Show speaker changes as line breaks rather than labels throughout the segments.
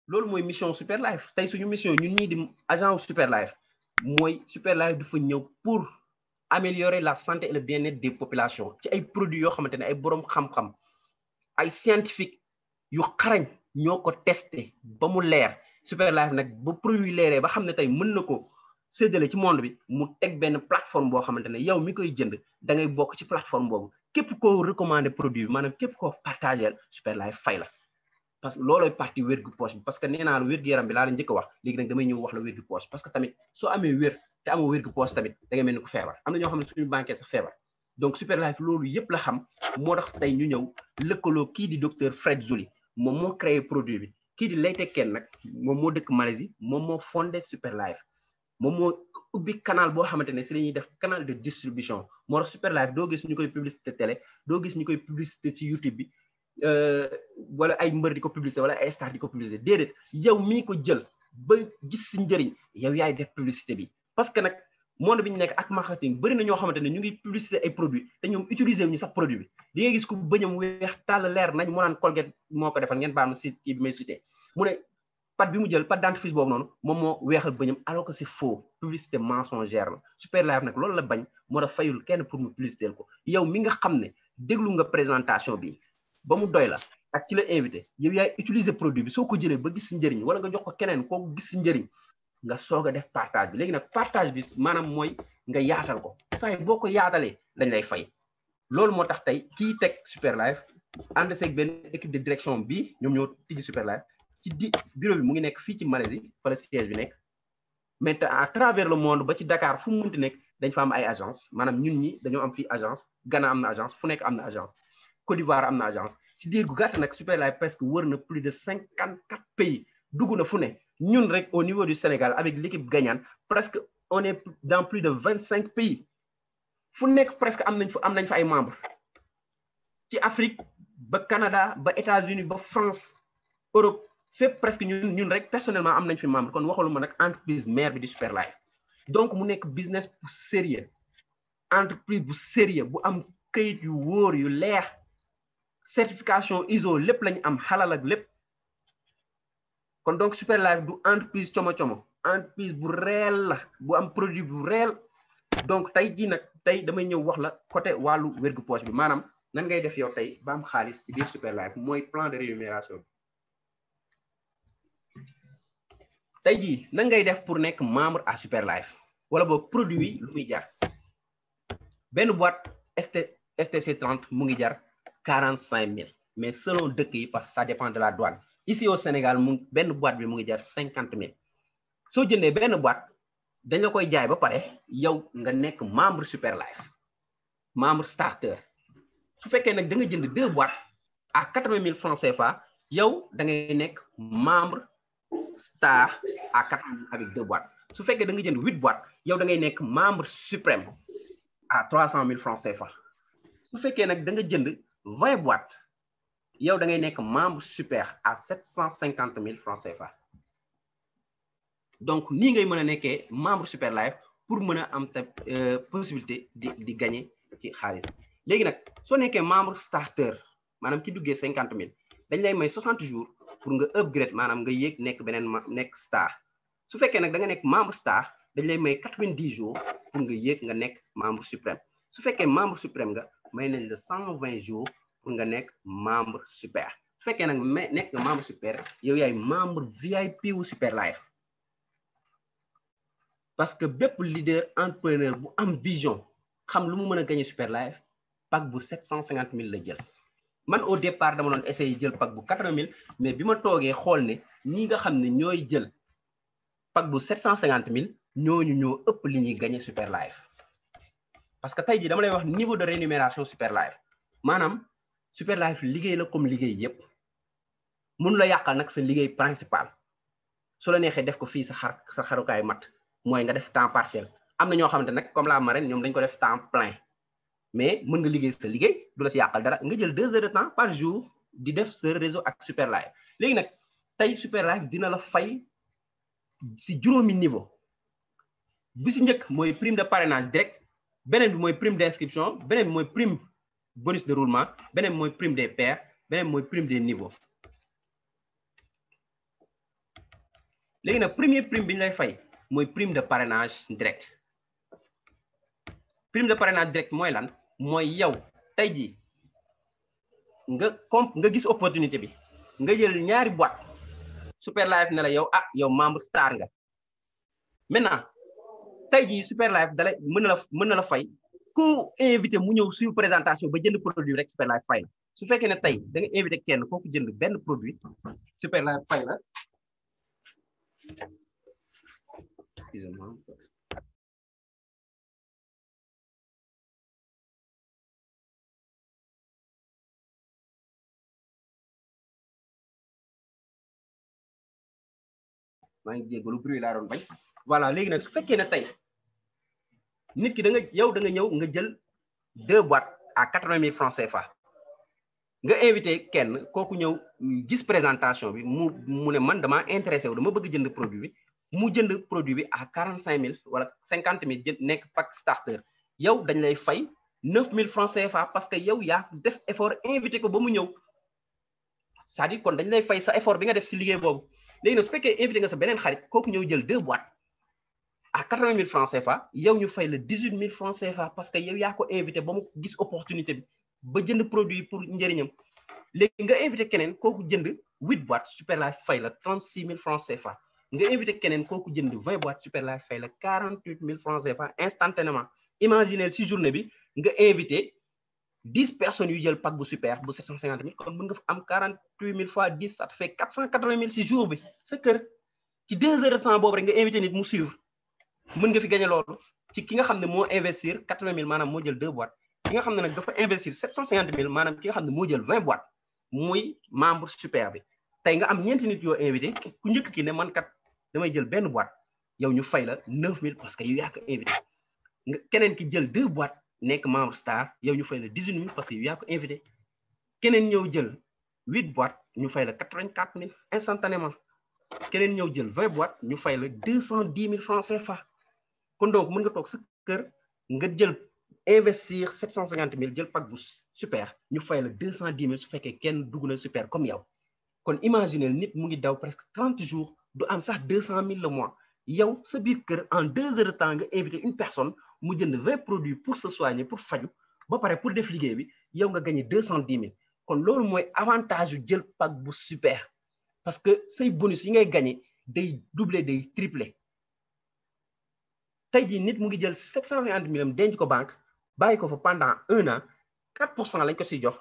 loolu mooy mission Superlife tey suñu mission ñun ñii di agent Superlife mooy Superlife dafa ñëw pour améliorer la santé et le bien-être des populations ci ay produits yoo xamante ne ay borom xam-xam ay scientifique yu xarañ ñoo ko testé ba mu leer Superlife nag ba produit leeree ba xam ne tey mën na ko séddale ci monde bi mu teg benn plateforme boo xamante ne yow mi koy jënd da ngay bokk ci plateforme boobu képp koo recommandé produit bi maanaam képp koo partagé Superlife fay la parce que loolooy partie wérgu poche bi parce que nee naa la wérgu yaram bi laa la njëkk a wax léegi nag damay ñëw wax la wérgu poche parce que tamit soo amee wér te amoo wérgu poche tamit da ngay mel ni ko feebar am na ñoo xam ne suñu banqué sax feebar donc Superlife loolu yëpp la xam moo tax tey ñu ñëw lëkkaloo kii di docteur Fred Joly moom moo créé produit bi kii di Layte Ken nag moom moo dëkk Malaisie moom moo fondé Superlife moom moo ubbi canal boo xamante ne si la ñuy def canal de distribution moo tax Superlife doo gis ñu koy publicité télé doo gis ñu koy publicité ci YouTube bi wala ay mbër di ko publicité wala ay star di ko publicité déedéet yow mii ko jël ba gis si njëriñ yow yaay def publicité bi parce que nag monde bi ñu nekk ak marketing bëri na ñoo xamante ne ñu ngi publicité ay produits te ñoom utiliser ñu sax produit bi di nga gis ku bëñam weex tàll leer nañ mu naan Colgate moo ko defal ngeen baal ma si kii bi may cité mu ne pat bi mu jël pat dentifrice boobu noonu moom moo weexal bëñam alors que c'est faux publicité mensongère la Superlife nag loolu la bañ moo tax fayul kenn pour mu publicité ko yow mi nga xam ne déglu nga présentation bi ba mu doy la ak ci la invité yow yaay utiliser produit bi soo ko jëlee ba gis si njëriñ wala nga jox ko keneen kooku gis si njëriñ nga soog a def partage bi léegi nag partage bi maanaam mooy nga yaatal ko saa yi boo ko yaatalee dañ lay fay loolu moo tax tey kii teg Superlife ànd seeg benn équipe de direction bi ñoom ñoo tijji Superlife ci di bureau bi mu ngi nekk fii ci Malaisie fa la siège bi nekk mais à travers le monde ba ci Dakar fu mu munti nekk dañ fa am ay agence maanaam ñun ñi dañoo am fii agence Ghana am na agence fu nekk am na agence Côte d'Ivoire am na agence si diir gu gàtt nag Superlife presque wër na plus de 54 pays dugg na fu ne ñun rek au niveau du Sénégal avec l'équipe gagnante presque on est dans plus de 25 pays fu nekk presque am nañ fa ay membres ci Afrique ba Canada ba États-Unis ba France Europe fépp presque ñun rek personnellement am nañ fi membre kon waxaluma nag entreprise mère bi di Superlife donc mu nekk business bu sérieux entreprise bu sérieux bu am këyit yu wóor yu leer certification ISO lépp lañ am xalal ak lépp kon donc Superlife du entreprise como entreprise bu réel la bu am produit bu réel donc tey jii nag tey damay ñëw wax la côté wàllu wérgu poche bi maanaam nan ngay def yow tey ba am xaalis ci biir Superlife mooy plan de rémunération bi tey jii nan ngay def pour nekk membre à Superlife wala boog produit yi lu muy jar benn boîte STC 30 mu ngi jar 45 000 mais selon dëkk yi parce que ça dépend de la douane ici au Sénégal benn boîte bi mu ngi jar 50 000 soo jëndee benn boîte dañ la koy jaay ba pare yow nga nekk membre Superlife membre starter su fekkee nag da nga jënd 2 boîtes à 80 000 francs CFA yow da ngay nekk membre star à 80 000 avec 2 boîtes su fekkee da nga jënd 8 boîtes yow da ngay nekk membre suprême à 300 000 francs CFA su fekkee nag da nga jënd 20 boîtes yow da ngay nekk membre super à 750 000 francs CFA donc nii ngay mën a nekkee membre Superlife pour mën a am possibilité di gagner ci xaalis léegi nag soo nekkee membre starter maanaam ki duggee 50 000 dañ lay may 60 jours pour nga upgrade maanaam nga yéeg nekk beneen nekk star su fekkee nag da nga nekk membre star dañ lay may 90 jours pour nga yéeg nga nekk membre suprême su fekkee membre suprême nga may nañ la 120 jours pour nga nekk membre super su fekkee nag nekk nga membre super yow yaay membre VIP wu Superlife parce que bépp leader entrepreneur bu am vision xam lu mu mën a gagner Superlife pack bu 750 000 la jël man au départ dama doon essayer jël pack bu 80 000 mais bi ma toogee xool ne ñi nga xam ne ñooy jël pack bu 750 000 ñooñu ñoo ëpp li ñuy gagner Superlife parce que tey jii dama lay wax niveau de rémunération Superlife maanaam Superlife liggéey la comme liggéey yépp mënu la yàqal nag sa liggéey principal su la neexee def ko fii sa xarukaay mat mooy nga def temps partiel am na ñoo xamante nag comme la marraine ñoom dañ ko def temps plein mais mën nga liggéey sa liggéey du la si yàqal dara nga jël 2 heures de temps par jour di def sa réseau ak Superlife léegi nag tey Superlife dina la fay si juróomi niveau bi si njëkk mooy prime de parrainage direct beneen bi mooy prime d'inscription beneen bi mooy prime bonus de roulement beneen bi mooy prime des pairs beneen bi mooy prime des niveaux léegi nag premier prime bi ñu lay fay mooy prime de parrainage direct. Prime de parrainage direct mooy lan mooy yow tey jii nga gis opportunité bi nga jël ñaari boîte Superlife ne la yow yow membre star nga maintenant tey jii Superlife dalay mën na la fay ku invité mu ñëw suñu présentation ba jënd produit rek Superlife fay la su fekkee ne tey da nga invité kenn kooku jënd benn produit Superlife fay la excusez-moi maa ngi jéggalu bruit laa doon bañ voilà léegi nag su fekkee ne tey nit ki da nga ñëw nga jël 2 boîtes à 80 000 francs CFA nga invité kenn kooku ñëw gis présentation bi mu ne man damaa intéressé wu dama bëgg jënd produit bi mu jënd produit bi à 45 000 wala 50 000 jënd nekk pack starter yow dañ lay fay 9 000 francs CFA parce que yow yaa def effort invité ko ba mu ñëw c'est-à-dire kon dañ lay fay sa effort bi nga def si liggéey boobu. léegi nag su fekkee invité nga sa beneen xarit kooku ñëw jël 2 boîtes à 80 000 francs CFA yow ñu fay la 18 000 francs CFA parce que yow yaa ko invité ba mu gis opportunité bi ba jënd produit pour njëriñam léegi nga invité keneen kooku jënd 8 boîtes Superlife fay la 36 000 francs CFA nga invité keneen kooku jënd 20 boîtes Superlife fay la 48 000 francs CFA instantanément imaginez si journée bi nga invité 10 personnes yu jël pack bu super bu 750 000 kon mën nga am 48 000 fois 10 ça te fait 480 000 si jour bi sa kër ci 2 heures de temps boobu rek nga invité nit mu suivre mën nga fi gagné loolu ci ki nga xam ne moo investir 80 000 maanaam moo jël 2 boîtes ki nga xam ne nag dafa investir 750 000 maanaam ki nga xam ne moo jël 20 boîtes muy membre super bi tey nga am ñeenti nit yoo invité ku njëkk ki ne man kat damay jël benn boîte yow ñu fay la 9 000 parce que yow yaa ko invité nga keneen ki jël 2 boîtes nekk membre star yow ñu fay la 18 000 parce que yow yaa ko invité keneen ñëw jël 8 boîtes ñu fay la 84 000 instantanément keneen ñëw jël 20 boîtes ñu fay la 210 000 francs CFA kon donc mën nga toog sa kër nga jël investir 750 000 jël pack bu super ñu fay la 210 000 su fekkee kenn dugg na super comme yow kon imaginer nit mu ngi daw presque 30 jours du am sax 200 000 le mois yow sa biir kër en 2 heures de temps nga invité une personne mu jënd 20 produits pour se soigner pour faju ba pare pour def liggéey bi yow nga gagné 210 000 kon loolu mooy avantage yu jël pack bu super parce que say bonus yi ngay gagné day doubler day tripler tey jii nit mu ngi jël 750 000 am denc ko banque bàyyi ko fa pendant 1 an 4% lañ ko siy jox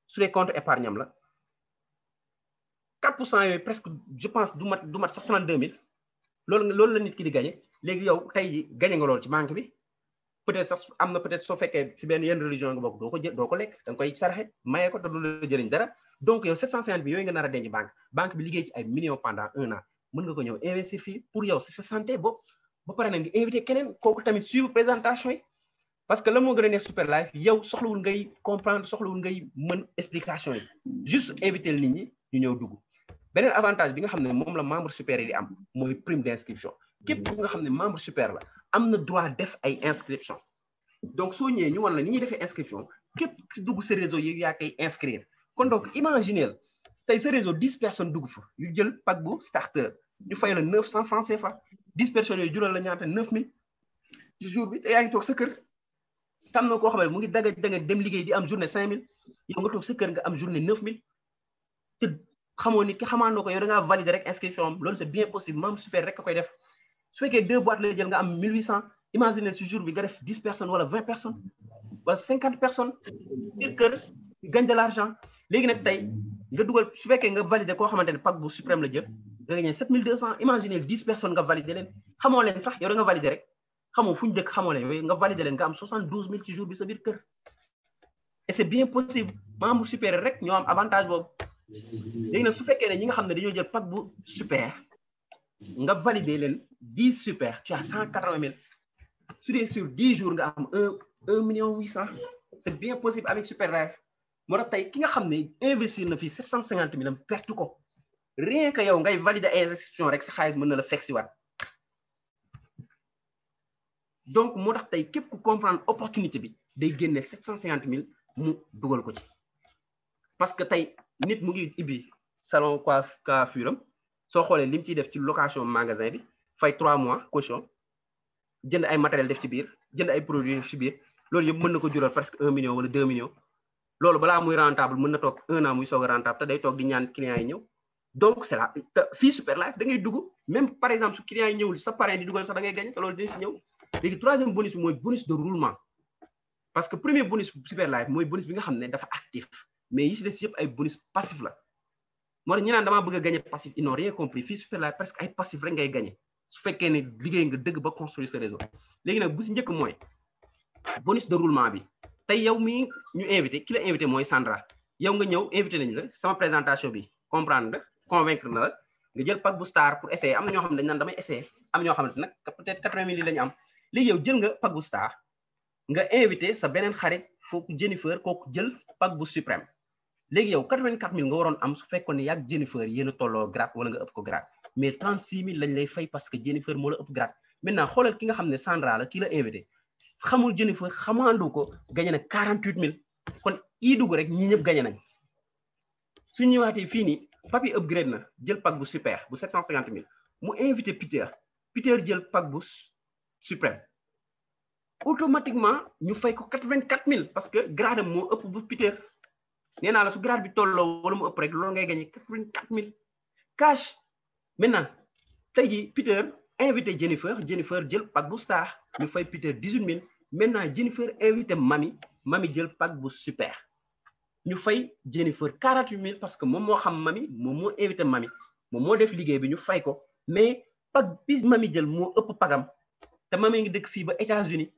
su dee compte épargne am la 4% yooyu presque je pense du mat sax 32 000 loolu la nit ki di gagné léegi yow tey jii gagné nga loolu ci banque bi peut-être sax am na peut-être soo fekkee si benn yenn religion nga bokk doo ko lekk da nga koy saraxe mayee ko te du la jëriñ dara donc yow 750 bi yooyu nga nar a denc banque bi liggéey ci ay millions pendant 1 an mën nga ko ñëw investir fii pour yow si sa santé bopp ba pare na nga invité keneen kooku tamit suivre présentation yi parce que la moo gën a neex Superlife yow soxlawul ngay comprendre soxlawul ngay mën explication yi juste invité nit ñi ñu ñëw dugg beneen avantage bi nga xam ne moom la membre super yi di am mooy prime d'inscription képp ku nga xam ne membre super la am na droit def ay inscription donc soo ñëwee ñu wan la ni ñuy defee inscription képp ki dugg sa réseau yi yaa koy inscrire kon donc imaginez tey sa réseau 10 personnes dugg fa yu jël pack bu starter ñu fay la 900 francs CFA 10 personnes yooyu jural la ñaata 9 000 ci jour bi te yaa ngi toog sa kër tam na koo xam ne mu ngi daga dem liggéey di am journée 5 000 yow nga toog sa kër nga am journée 9 000 te xamoo ni ki xamaandoo ko yow da ngaa valider rek inscription am loolu c'est bien possible membre super rek ka koy def su fekkee 2 boîtes la jël nga am 1800 imaginez ce jour bi nga def 10 personnes wala 20 personnes wala 50 personnes ci kër gagne de l'argent léegi nag tey nga dugal su fekkee nga valider koo xamante ne pack bu suprême la jël nga gagné 7200 imaginez 10 personnes nga valider leen xamoo leen sax yow da nga valider rek xamoo fu ñu dëkk xamoo leen yooyu nga valider leen nga am 72 000 ci jour bi sa biir kër et c'est bien possible membre super rek ñoo am avantage boobu léegi nag su fekkee ne ñi nga xam ne dañoo jël pack bu super nga valider leen 10 super tu as 180 000 su dee sur 10 jours nga am 1 million 800 c'est bien possible avec Superlife moo tax tey ki nga xam ne investir na fii 750 000 am perte ko rien que yow ngay valider ay inscription rek sa xaalis mën na la fekk si waat donc moo tax tey képp ku comprendre opportunité bi day génne 750 000 mu dugal ko ci parce que tey nit mu ngi ibbi salon coiffure am soo xoolee lim ciy def ci location magasin bi fay 3 mois caution jënd ay matériel def ci biir jënd ay produits def ci biir loolu yëpp mën na ko jural presque 1 million wala 2 millions loolu balaa muy rentable mën na toog 1 an muy soog a rentable te day toog di ñaan clients yi ñëw donc c'est là te fii Superlife da ngay dugg même par exemple su clients yi ñëwul sa parrain di dugal sax da ngay gagné te loolu dina si ñëw léegi troisième bonus bi mooy bonus de roulement parce que premier bonus Superlife mooy bonus bi nga xam ne dafa actif mais yi si des yëpp ay bonus passif la moo tax ñu naan damaa bëgg a gagné passif ils n'ont rien compris fii Superlife presque ay passif rek ngay gagné su fekkee ne liggéey nga dëgg ba construire ce réseau léegi nag bu si njëkk mooy bonus de roulement bi tey yow mii ñu invité ki la invité mooy Sandra yow nga ñëw invité nañ la sama présentation bi comprendre nga convaincre na la nga jël pack bu star pour essayer am na ñoo xam ne dañ naan damay essayer am ñoo xamante nag peut-être 80 000 la ñu am léegi yow jël nga pack bu star nga invité sa beneen xarit kooku Jennifer kooku jël pack bu suprême léegi yow 84 000 nga waroon am su fekkoon ne yàgg Jennifer yéen a tolloo grade wala nga ëpp ko grade mais 36 000 lañ lay fay parce que Jennifer moo la ëpp grade maintenant xoolal ki nga xam ne Sandra la ki la invité xamul Jennifer xamaandu ko gagné na 48 000 kon ii dugg rek ñii ñëpp gagné nañ su ñëwaatee fii nii papi upgrade na jël pack bu super bu 750 000 mu invité Peter jël pack bu suprême automatiquement ñu fay ko 84 000 parce que grade am moo ëpp bu Peter nee naa la su grade bi tolloo wala mu ëpp rek loolu ngay gagné 84 000 cash maintenant tey jii Peter invité Jennifer jël pack bu star ñu fay Peter 18 000 maintenant Jennifer invité Mami jël pack bu super ñu fay Jennifer 48 000 parce que moom moo xam Mami moom moo invité Mami moom moo def liggéey bi ñu fay ko mais pack bi Mami jël moo ëpp pagam te Mami ngi dëkk fii ba États-Unis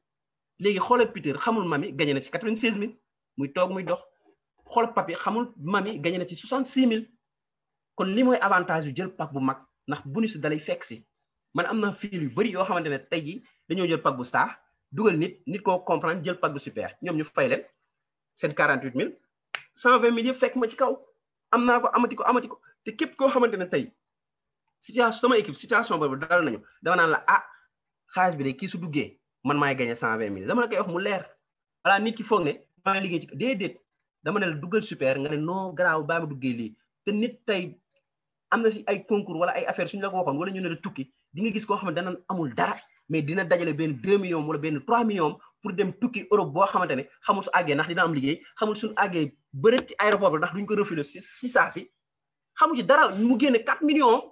léegi xoolal Peter xamul Mami gagné na ci 96 000 muy toog muy dox xool papi xamul Mami gagné na ci 66 000 kon li mooy avantage yu jël pack bu mag ndax bonus dalay fekk si man am na fil yu bëri yoo xamante ne tey jii dañoo jël pack bu star dugal nit koo comprendre jël pack bu super ñoom ñu fay leen seen 48 000 120 000 yëpp fekk ma ci kaw am naa ko amati ko te képp koo xamante ne tey situation sama équipe situation boobu dal nañu dama naan la xaalis bi de kii su duggee man maay gagné 120 000 dama la koy wax mu leer voilà nit ki foog ne maa liggéey ci déedéet dama ne la duggal super nga ne non garaaw baa ma duggee lii te nit tey am na si ay concours wala ay affaire suñu la ko waxoon wala ñu ne la tukki di nga gis koo xam ne dana amul dara mais dina dajale benn 2 millions wala benn 3 millions pour dem tukki Europe boo xamante ne xamul su àggee ndax dina am liggéey xamul suñu àggee bërët ci aéroport bi ndax duñ ko refilé si saa si xamul ci dara mu génne 4 millions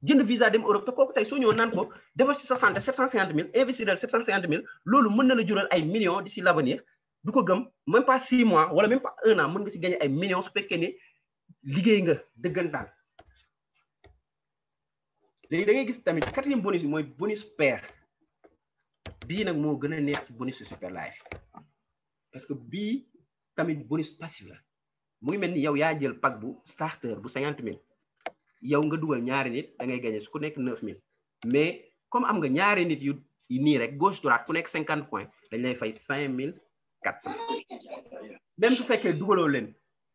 jënd visa dem Europe te kooku tey soo ñëwoon naan ko defal si sa santé 750 000 investir 750 000 loolu mën na la jural ay millions d'ici l'avenir du ko gëm même pas 6 mois wala même pas 1 an mën nga si gagné ay millions su fekkee ne liggéey nga dëggantaan. léegi da ngay gis tamit 4e bonus bi mooy bonus pair bii nag moo gën a neex ci bonus su Superlife parce que bii tamit bonus passif la mu ngi mel ni yow yaa jël pack bu starter bu 50 000 yow nga dugal ñaari nit da ngay gagné su ku nekk 9 000 mais comme am nga ñaari nit yu nii rek gauche droite ku nekk 50 points dañ lay fay 5 400 même su fekkee dugaloo leen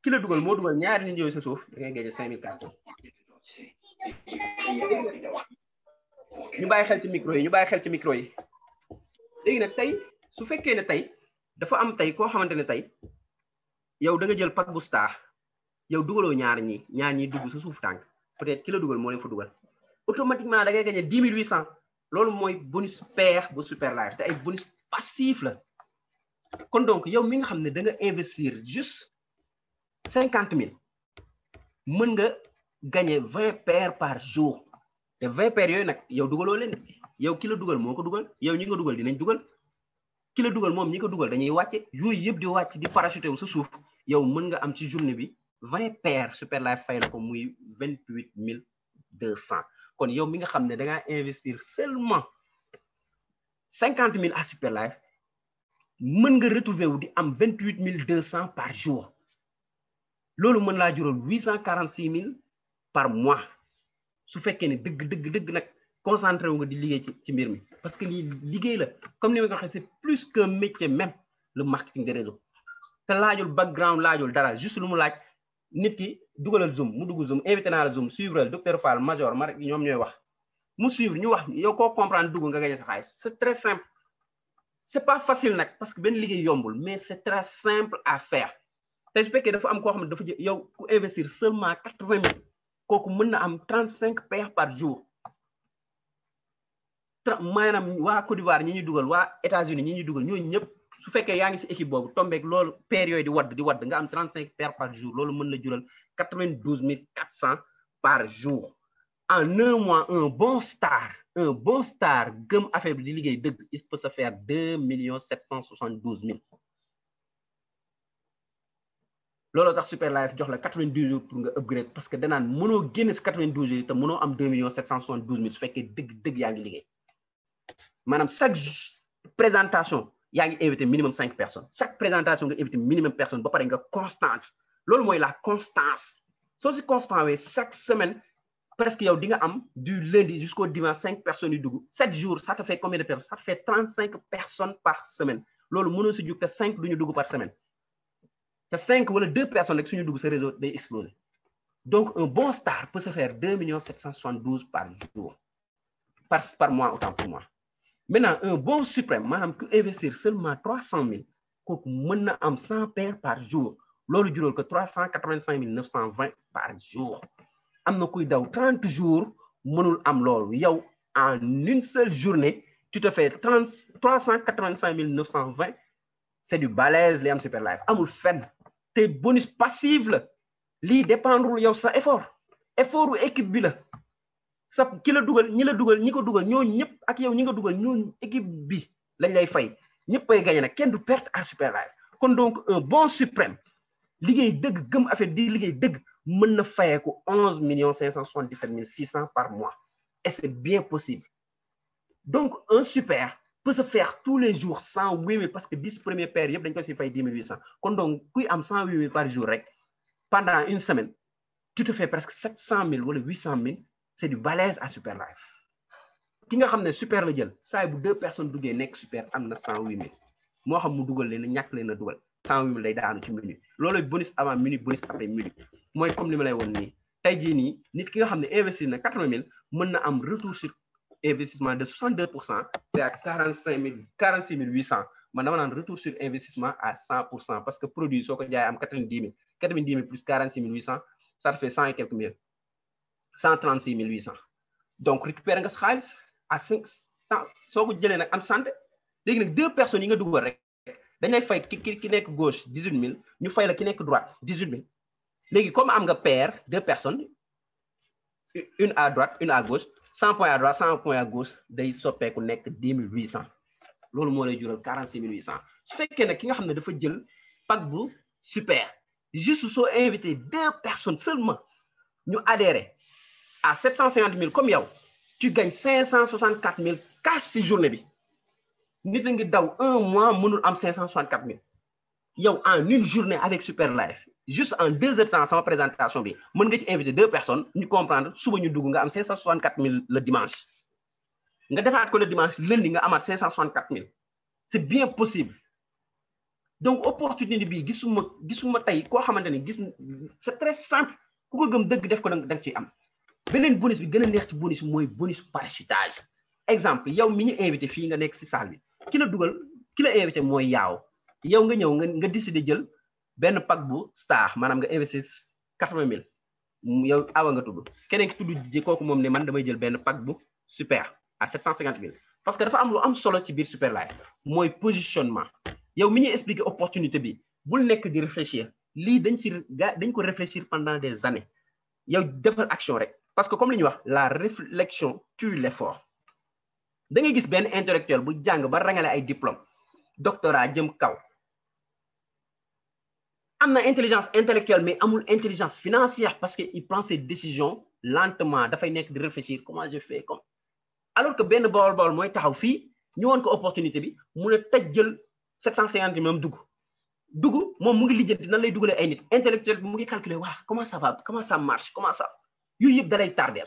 ki la dugal moo dugal ñaari nit yooyu sa suuf da ngay gagné 5 400. ñu bàyyi xel ci micro yi léegi nag tey su fekkee ne tey dafa am tey koo xamante ne tey yow da nga jël pack bu star yow dugaloo ñaar ñi dugg sa suuf tànk peut-être ki la dugal moo leen fa dugal automatiquement da ngay gagné 10 800 loolu mooy bonus pair bu Superlife te ay bonus passif la kon donc yow mi nga xam ne da nga investir juste 50 000 mën nga gagné 20 paires par jour te 20 paires yooyu nag yow dugaloo leen yow ki la dugal moo ko dugal yow ñi nga dugal dinañ dugal ki la dugal moom ñi ko dugal dañuy wàcce yooyu yëpp di wàcc di parachuté wu sa suuf yow mën nga am ci journée bi 20 paires Superlife fay la ko muy 28 200 kon yow mi nga xam ne da ngaa investir seulement 50 000 à Superlife mën nga retrouver wu di am 28 200 par jour loolu mën laa jural 846 000 par mois su fekkee ne dëgg nag concentré wu nga di liggéey ci mbir mi parce que lii liggéey la comme ni ma ko waxee c'est plus qu'un métier même le marketing de réseau te laajul background laajul dara juste lu mu laaj nit ki dugalal Zoom mu dugg Zoom invité naa la Zoom suivre docteur Fall major ma rek ñoom ñooy wax mu suivre ñu wax yow koo comprendre dugg nga gagné sa xaalis c'est très simple c'est pas facile nag parce que benn liggéey yombul mais c'est très simple à faire te su fekkee dafa am koo xam ne dafa yow ku investir seulement 80 000 kooku mën na am 35 paires par jour maanaam waa Côte d'Ivoire ñi ñu dugal waa États-Unis ñi ñu dugal ñooñu ñëpp su fekkee yaa ngi si équipe boobu tombeeg loolu paires yooyu di wadd nga am 35 paires par jour loolu mën na jural 92 400 par jour en 1 mois. Un bon star gëm affaire bi di liggéey dëgg il peut se faire 2 772 000 looloo tax Superlife jox la 92 jours pour nga upgrade parce que danaan mënoo génne si 92 jours te mënoo am 2 772 000 su fekkee dëgg yaa ngi liggéey maanaam chaque présentation yaa ngi invité minimum 5 personnes chaque présentation nga invité minimum personne ba pare nga constante loolu mooy la constance soo si constant wee chaque semaine presque yow di nga am du lundi jusqu'au dimanche 5 personnes yu dugg 7 jours ça te fait combien de personnes? Ça te fait 35 personnes par semaine loolu mënoo si jug te 5 du ñu dugg par semaine te 5 wala 2 personnes rek suñu dugg sa réseau day exploser donc un bon star peut se faire 2 772 par jour par mois autant pour moi. Maintenant un bon suprême maanaam ku investir seulement 300 000 kooku mën na am 100 paires par jour loolu jural ko 385 920 par jour am na kuy daw 30 jours mënul am loolu yow en une seule journée tu te fais 385 920 c'est du balèze li am Superlife amul fenn te bonus passif la lii dépendrul yow sa effortu équipe bi la sa ki la dugal ñi la dugal ñi ko dugal ñooñu ñëpp ak yow ñi nga dugal ñooñu équipe bi lañ lay fay ñëpp ay gagné nag kenn du perte à Superlife kon donc un bon suprême liggéey dëgg gëm affaire di liggéey dëgg mën na fayeeku 11 577 600 par mois et c'est bien possible donc un super peut se faire tous les jours 108 000 parce que 10 premières paires yëpp dañ ko si fay 10 800 kon donc kuy am 108 000 par jour rek pendant une semaine tu te fais presque 700 000 wala 800 000 c'est du balèze à Superlife ki nga xam ne super la jël saa bu 2 personnes duggee nekk super am na 108 000 moo xam mu dugal leen ñàkk leen a dugal 108 000 lay daanu ci minute loolu bonus avant minute bonus après minute mooy comme li ma lay woon nii tey jii nii nit ki nga xam ne investir na 80 000 mën na am retour sur investissement de 62%, c'est à 46 800 man dama naan retour sur investissement à 100% parce que produit soo ko jaay am 90 000 plus 46 800 ça te fait 100 et quelques mille 136 800 donc récupérer nga sa xaalis à 500 soo ko jëlee nag am santé léegi nag 2 personnes yi nga dugal rek dañ lay fay ki nekk gauche 18 000 ñu fay la ki nekk droite 18 000 léegi comme am nga paire 2 personnes une à droite une à gauche 100 points à droite 100 points à gauche day soppeeku nekk 10 800 loolu moo lay jural 46 800 su fekkee nag ki nga xam ne dafa jël pack bu super juste soo invité 2 personnes seulement ñu adhérer à 750 000 comme yow tu gagnes 564 000 cash ci journée bi nit a ngi daw 1 mois mënul am 564 000 yow en une journée avec Superlife juste en 2 heures de temps sama présentation bi mën nga ci inviter 2 personnes ñu comprendre suba ñu dugg nga am 564 000 le dimanche nga defaat ko le dimanche lundi nga amaat 564 000 c'est bien possible donc opportunité bi gisuma tey koo xamante ne gis c'est très simple ku ko gëm dëgg def ko da nga ciy am beneen bonus bi gën a neex ci bonus mooy bonus parachutage exemple yow mi ñu invité fii nga nekk si salle bi ki la dugal ki la invité mooy yow nga ñëw nga décider jël benn pack bu star maanaam nga investir 80 000 yow awa nga tudd keneen ki tudd ji kooku moom ne man damay jël benn pack bu super à 750 000 parce que dafa am lu am solo ci biir Superlife mooy positionnement yow mi ñuy expliquer opportunité bi bul nekk di réfléchir lii dañ ko réfléchir pendant des années yow defal action rek parce que comme li ñuy wax la réflexion tue l'effort da ngay gis benn intellectuel bu jàng ba rangale ay diplôme doctorat jëm kaw am na intelligence intellectuelle mais amul intelligence financière parce que il prend ses décisions lentement dafay nekk di réfléchir comment je fais comme alors que benn bool mooy taxaw fii ñu woon ko opportunité bi mu ne taj jël 750 000 moom dugg moom mu ngi lijjanti nan lay dugalee ay nit intellectuel bi mu ngi calculer waa comment ça va comment ça marche comment ça yooyu yëpp dalay tarder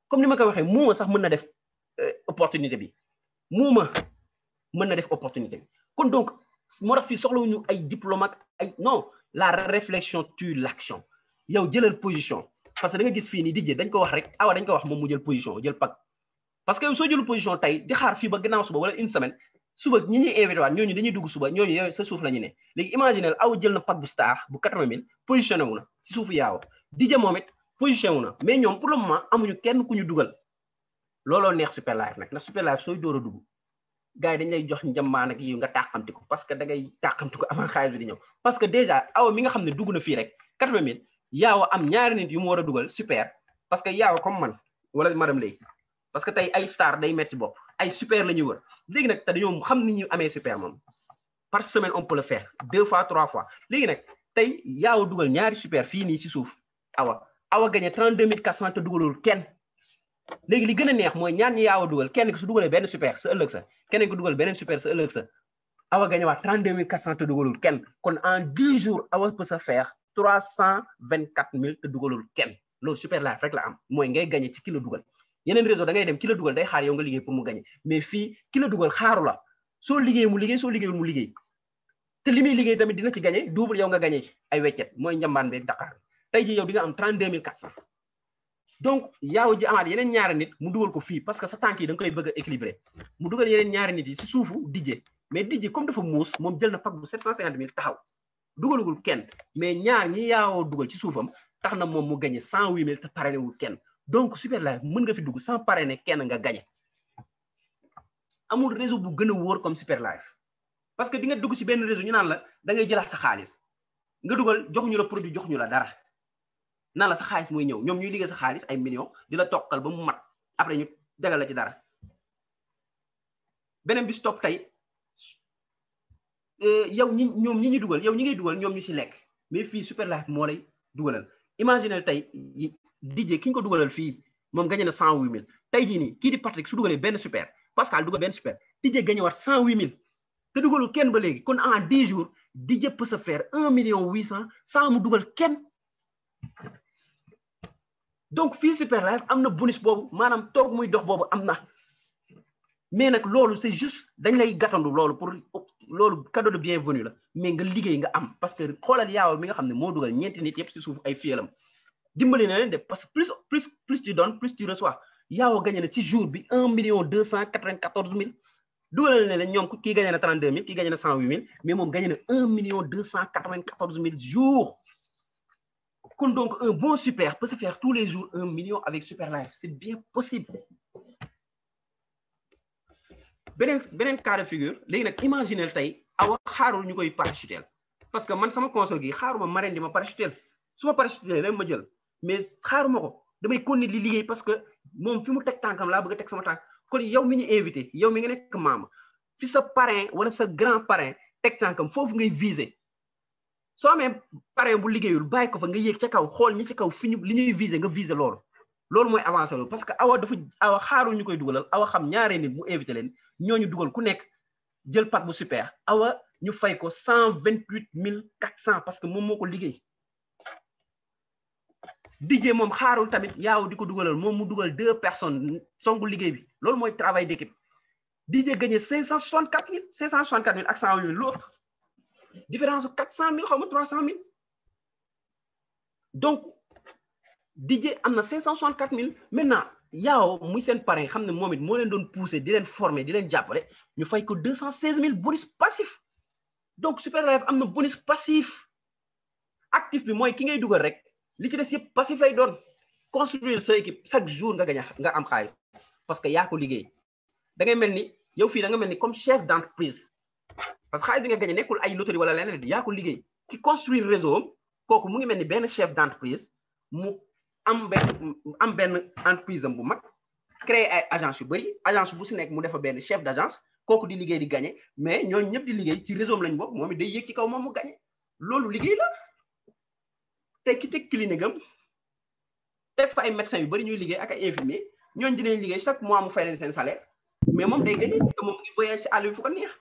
comme ni ma ko waxee muuma sax mën na def opportunité bi muuma mën na def opportunité bi kon donc moo tax fii soxlawuñu ay diplomate ay non la réflexion tue l'action yow jëlal position parce que da nga gis fii nii dijjee dañ ko wax rek awa dañ ko wax moom mu jël position jël pack parce que yow soo jëlu position tey di xaar fii ba gannaaw suba wala une semaine suba ñi ñuy invité waat ñooñu dañuy dugg suba ñooñu yow sa suuf la ñu ne léegi imaginez aw jël na pack bu star bu 80 000 positionné wu na si suufu yaaw dijjee moom it position wu na mais ñoom pour le moment amuñu kenn ku ñu dugal looloo neex Superlife nag ndax Superlife sooy door a dugg gars yi dañ lay jox njambaan ak yi nga tàqamti ko parce que da ngay tàqamti ko avant xaalis bi di ñëw parce que déjà awa mi nga xam ne dugg na fii rek 80 000 yaaw am ñaari nit yu mu war a dugal super parce que yaaw comme man wala madame Lay parce que tey ay star day metti bopp ay super la ñuy wër léegi nag te dañoo xam ni ñu amee super moom par semaine on peut le faire 2 fois 3 fois léegi nag tey yaaw dugal ñaari super fii nii si suuf awa gagné 32 400 te dugalul kenn léegi li gën a neex mooy ñaan ñi yaaw a dugal kenn ki su dugalee benn super sa ëllëg sa keneen ko dugal beneen super sa ëllëg sa awa gagné waat 32 400 te dugalul kenn kon en 10 jours awa peut se faire 324 000 te dugalul kenn loolu Superlife rek la am mooy ngay gagné ci ki la dugal yeneen réseau da ngay dem ki la dugal day xaar yow nga liggéey pour mu gagné mais fii ki la dugal xaaru la soo liggéey mu liggéey soo liggéeyul mu liggéey te li muy liggéey tamit dina ci gagné double yow nga gagné ci ay weccet mooy njambaan beeg Dakar tey ji yow di nga am 32 400 donc yaaw ji amaat yeneen ñaari nit mu dugal ko fii parce que sa tànk yi da nga koy bëgg a équilibré mu dugal yeneen ñaari nit yi si suufu dijje mais dijje comme dafa muus moom jël na pack bu 750 000 taxaw dugalagul kenn mais ñaar ñi yaawoo dugal ci suufam tax na moom mu gagné 108 000 te parrainé wul kenn donc Superlife mën nga fi dugg sans parrainer kenn nga gagné amul réseau bu gën a wóor comme Superlife parce que di nga dugg si benn réseau ñu naan la da ngay jëlaat sa xaalis nga dugal joxuñu la produit joxuñu la dara naan la sa xaalis mooy ñëw ñoom ñuy liggéey sa xaalis ay millions di la toqal ba mu mat après ñu dagal la ci dara beneen bi stop tey yow ñoom ñi ñuy dugal yow ñi ngay dugal ñoom ñu si lekk mais fii Superlife moo lay dugalal imaginez tey DJ ki ñu ko dugalal fii moom gagné na 108 000 tey jii nii kii di Patrick su dugalee benn super Pascal dugal benn super DJ gagné waat 108 000 te dugalul kenn ba léegi kon en 10 jours DJ peut se faire 1 800 000 sans mu dugal kenn donc fii Superlife am na bonus boobu maanaam toog muy dox boobu am na mais nag loolu c'est juste dañ lay gàttandu loolu pour loolu cadeau de bienvenue la mais nga liggéey nga am parce que xoolal yaaw mi nga xam ne moo dugal ñeenti nit yëpp si suuf ay fiyalam dimbali na leen de parce que plus tu donnes plus tu reçois yaaw gagné na ci jour bi 1 294 000 dugalal na leen ñoom kii gagné na 32 000 kii gagné na 108 000 mais moom gagné na 1 294 000 jours kon donc un bon super peut se faire tous les jours 1 million avec Superlife c'est bien possible beneen cas de figure léegi nag imaginel tey awa xaarul ñu koy parachutel parce que man sama console gi xaaruma marraine di ma parachutel su ma parachutel rek ma jël mais xaaruma ko damay continuer li liggéey parce que moom fi mu teg tànkam laa bëgg a teg sama tànk kon yow mi ñu invité yow mi nga nekk membre fi sa parrain wala sa grand parrain teg tànkam foofu ngay viser soo amee parrain bu liggéeyul bàyyi ko fa nga yéeg ca kaw xool ñi ci kaw fi ñu li ñuy viser nga viser loolu mooy avancé loolu parce que awa xaarul ñu koy dugalal awa xam ñaaree nit mu invité leen ñooñu dugal ku nekk jël pack bu super awa ñu fay ko 128 400 parce que moom moo ko liggéey DJ moom xaarul tamit yaaw di ko dugalal moom mu dugal 2 personnes songu liggéey bi loolu mooy travail d'équipe DJ gagné 564 000 ak 108 000 l'autre différence 400 000 xaw ma 300 000 donc DJ am na 564 000 maintenant yaaw muy seen parrain xam ne moom it moo leen doon pousser di leen former di leen jàppale ñu fay ko 216 000 bonus passif donc Superlife am na bonus passif actif bi mooy ki ngay dugal rek li ci des yëpp passif lay doon construire sa équipe chaque jour nga gañ nga am xaalis parce que yaa ko liggéey da ngay mel ni yow fii da nga mel ni comme chef d'entreprise parce que xaalis bi nga gañ nekkul ay loterie wala leneen yaa ko liggéey ki construire réseau am kooku mu ngi mel ni benn chef d'entreprise mu am benn entreprise am bu mag créer ay agence yu bëri agence bu si nekk mu defa benn chef d'agence kooku di liggéey di gagné mais ñooñu ñëpp di liggéey ci réseau am lañ bokk moom it day yéeg ci kaw moom mu gagné loolu liggéey la tey ki teg clinique am teg fa ay médecins yu bëri ñuy liggéey ak ay infirmiers ñooñu dinañ liggéey chaque mois mu fay leen seen salaire mais moom day gagné te moom ngi voyage ci àll bi fu ko neex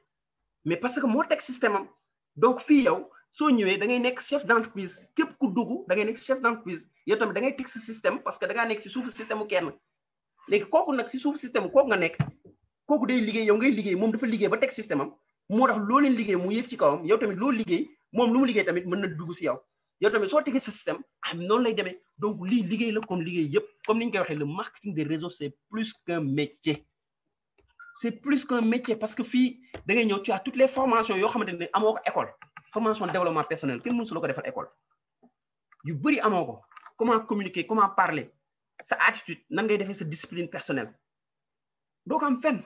mais parce que moo teg système am donc fii yow soo ñëwee da ngay nekk chef d'entreprise képp ku dugg da ngay nekk chef d'entreprise yow tamit da ngay teg si système parce que da ngaa nekk si suufu système mu kenn léegi kooku nag si suufu système kooku nga nekk kooku day liggéey yow ngay liggéey moom dafa liggéey ba teg système am moo tax loo leen liggéey mu yëg ci kawam yow tamit loo liggéey moom lu mu liggéey tamit mën na dugg si yow tamit soo tegee sa système noonu lay demee donc lii liggéey la comme liggéey yëpp comme ni ñu koy waxee le marketing des réseaux c'est plus qu'un métier parce que fii da ngay ñëw tu as toutes les formations yoo xamante ne amoo ko école formation développement personnel kenn mënu su la ko defal école yu bëri amoo ko comment communiquer, comment parler, sa attitude, nan ngay defee sa discipline personnelle doo ko am fenn.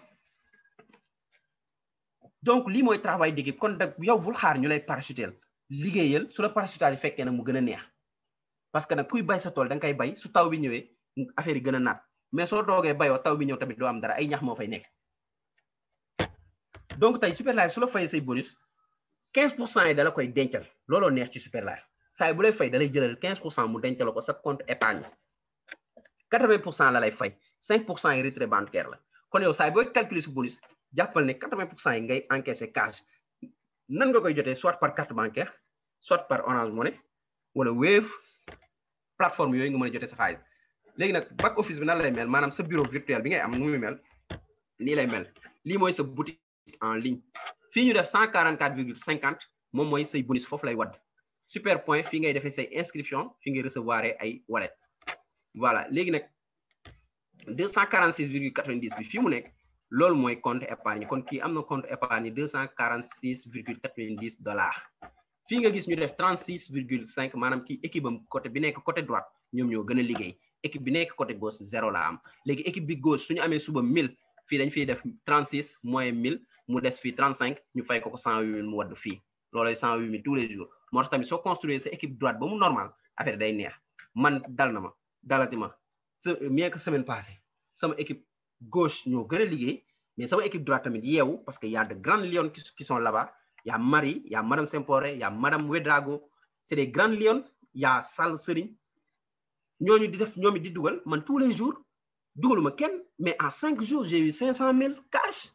Donc lii mooy travail d'équipe kon nag yow bul xaar ñu lay parachutel liggéeyal su la parachutage fekkee nag mu gën a neex parce que nag kuy bay sa tool da nga koy bay su taw bi ñëwee affaire yi gën a naat mais soo doogee bayoo taw bi ñëw tamit doo am dara ay ñax moo fay nekk. Donc tey Superlife su la fayee say bonus 15% yi da la koy dencal looloo neex ci Superlife saa bu lay fay da lay jëlal 15% mu dencal ko sa compte épargne 80% la lay fay 5% yi retrait bancaire la kon yow saa booy calculer su bonus jàppal ne 80% yi ngay encaisser cash nan nga koy jotee soit par carte bancaire soit par Orange Money wala Wave plateforme yooyu nga mën a jotee sa xaalis. léegi nag back office bi nan lay mel maanaam sa bureau virtuel bi ngay am nu muy mel lii lay mel lii mooy sa boutique en ligne fii ñu def 144,50 moom mooy say bonus foofu lay wadd super point fii ngay defee say inscription fii ngay recevoir ay wallet voilà léegi nag 246,90 bi fii mu nekk loolu mooy compte épargne kon kii am na compte épargne 246,90 $. fii nga gis ñu def 36,5 maanaam kii équipe am côté bi nekk côté droite ñoom ñoo gën a liggéey équipe bi nekk côté gauche 0 la am léegi équipe bi gauche suñu amee suba 1000 fii dañ fiy def 36 moins 1000 mu des fii 35 ñu fay ko 108 000 mu wadd fii loolooy 108 000 tous les jours moo tax tamit soo construire sa équipe droite ba mu normal affaire day neex man dal na ma dalati ma bien que semaine passée sama équipe gauche ñoo gën a liggéey mais sama équipe droite tamit yeewu parce que y a de grandes lions qui sont là-bas y a Marie y a madame Sempore y a madame Wedrago c'est des grandes lions y a Sall Serigne ñooñu di def ñoom it di dugal man tous les jours dugaluma kenn mais en 5 jours j'ai eu 500 000 cash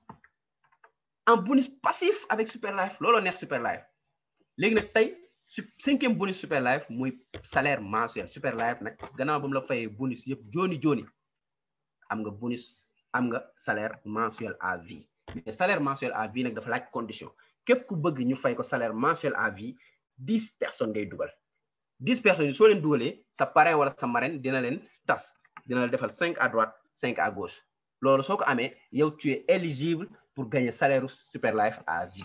en bonus passif avec Superlife looloo neex Superlife léegi nag tey 5e bonus Superlife muy salaire mensuel Superlife nag gannaaw ba mu la fayee bonus yëpp jooni am nga bonus am nga salaire mensuel à vie mais salaire mensuel à vie nag dafa laaj condition képp ku bëgg ñu fay ko salaire mensuel à vie 10 personnes ngay dugal 10 personnes yi soo leen dugalee sa parrain wala sa marraine dina leen tas dina la defal 5 à droite 5 à gauche loolu soo ko amee yow tu es éligible pour gagner salaire Superlife à vie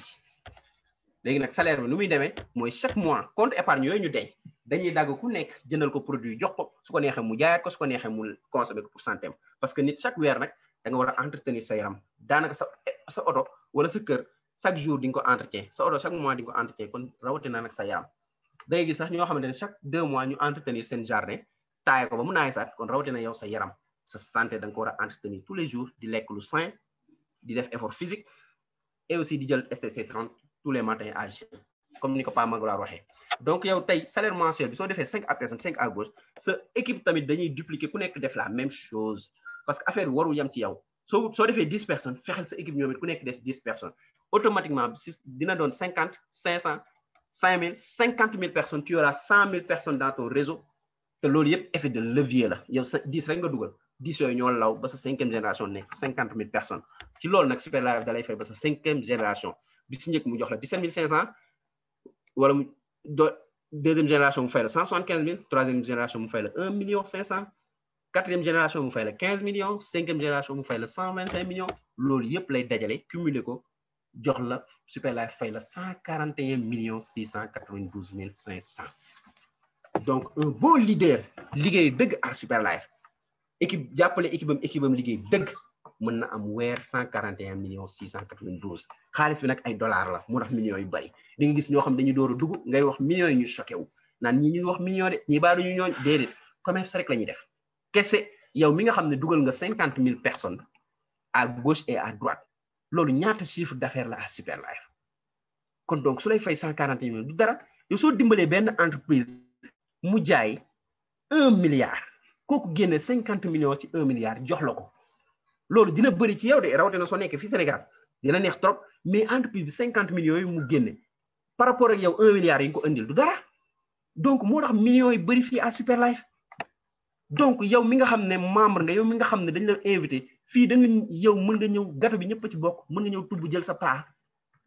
léegi nag salaire bi nu muy demee mooy chaque mois compte épargne yooyu ñu denc dañuy dagg ku nekk jëndal ko produit jox ko su ko neexee mu jaayaat ko su ko neexee mu consommer ko pour santé parce que nit chaque weer nag da nga war a entretenir sa yaram daanaka sa oto wala sa kër chaque jour di nga ko entretien sa oto chaque mois di nga ko entretien kon rawatina nag sa yaram da ngay gis sax ñoo xamante ne chaque 2 mois ñu entretenir seen jardin taaye ko ba mu naay saat kon rawatina yow sa yaram sa santé da nga ko war a entretenir tous les jours di lekk lu sain di def effort physique et aussi di jël STC 30 tous les matins à jeun comme ni ko Pa Magloire waxee donc yow tey salaire mensuel bi soo defee 5 à personne 5 à gauche sa équipe tamit dañuy dupliquer ku nekk def la même chose parce que affaire bi warul yem ci yow soo defee 10 personnes fexeel sa équipe ñoom it ku nekk des 10 personnes automatiquement si dina doon 50 500 5000 50 000 personnes tu auras 100 000 personnes dans ton réseau te loolu yëpp effet de levier la yow sa 10 rek nga dugal 10 yooyu ñoo law ba sa 5e génération nekk 50 000 personnes ci loolu nag Superlife da lay fay ba sa 5e génération bi si njëkk mu jox la 17 500 wala mu 2e génération mu fay la 175 000 3e génération mu fay la 1 500 000 4e génération mu fay la 15 millions 5e génération mu fay la 125 millions loolu yëpp lay dajale cumuler ko jox la Superlife fay la 141 692 500 donc un bon leader liggéey dëgg à Superlife équipe jàppale équipe am liggéey dëgg mën na am weer 141 692 xaalis bi nag ay dollars la moo tax millions yu bari di nga gis ñoo xam dañuy door a dugg ngay wax millions yi ñu choqué wu naan ñi ñuy wax millions de ñi baa duñu ñooñ déedéet commerce rek la ñuy def kese yow mi nga xam ne dugal nga 50 000 personnes à gauche et à droite loolu ñaata chiffre d'affaires la à Superlife kon donc su lay fay 141 millions du dara yow soo dimbalee benn entreprise mu jaay 1 milliard kooku génne 50 millions ci 1 milliard jox la ko loolu dina bëri ci yow de rawatina soo nekkee fii Sénégal dina neex trop mais entreprise bi 50 millions yi mu génne par rapport ak yow 1 milliard yi nga ko indil du dara donc moo tax millions yi bëri fii à Superlife donc yow mi nga xam ne membre nga yow mi nga xam ne dañ la invité fii da nga yow mën nga ñëw gâteau bi ñëpp ci bokk mën nga ñëw tubb jël sa part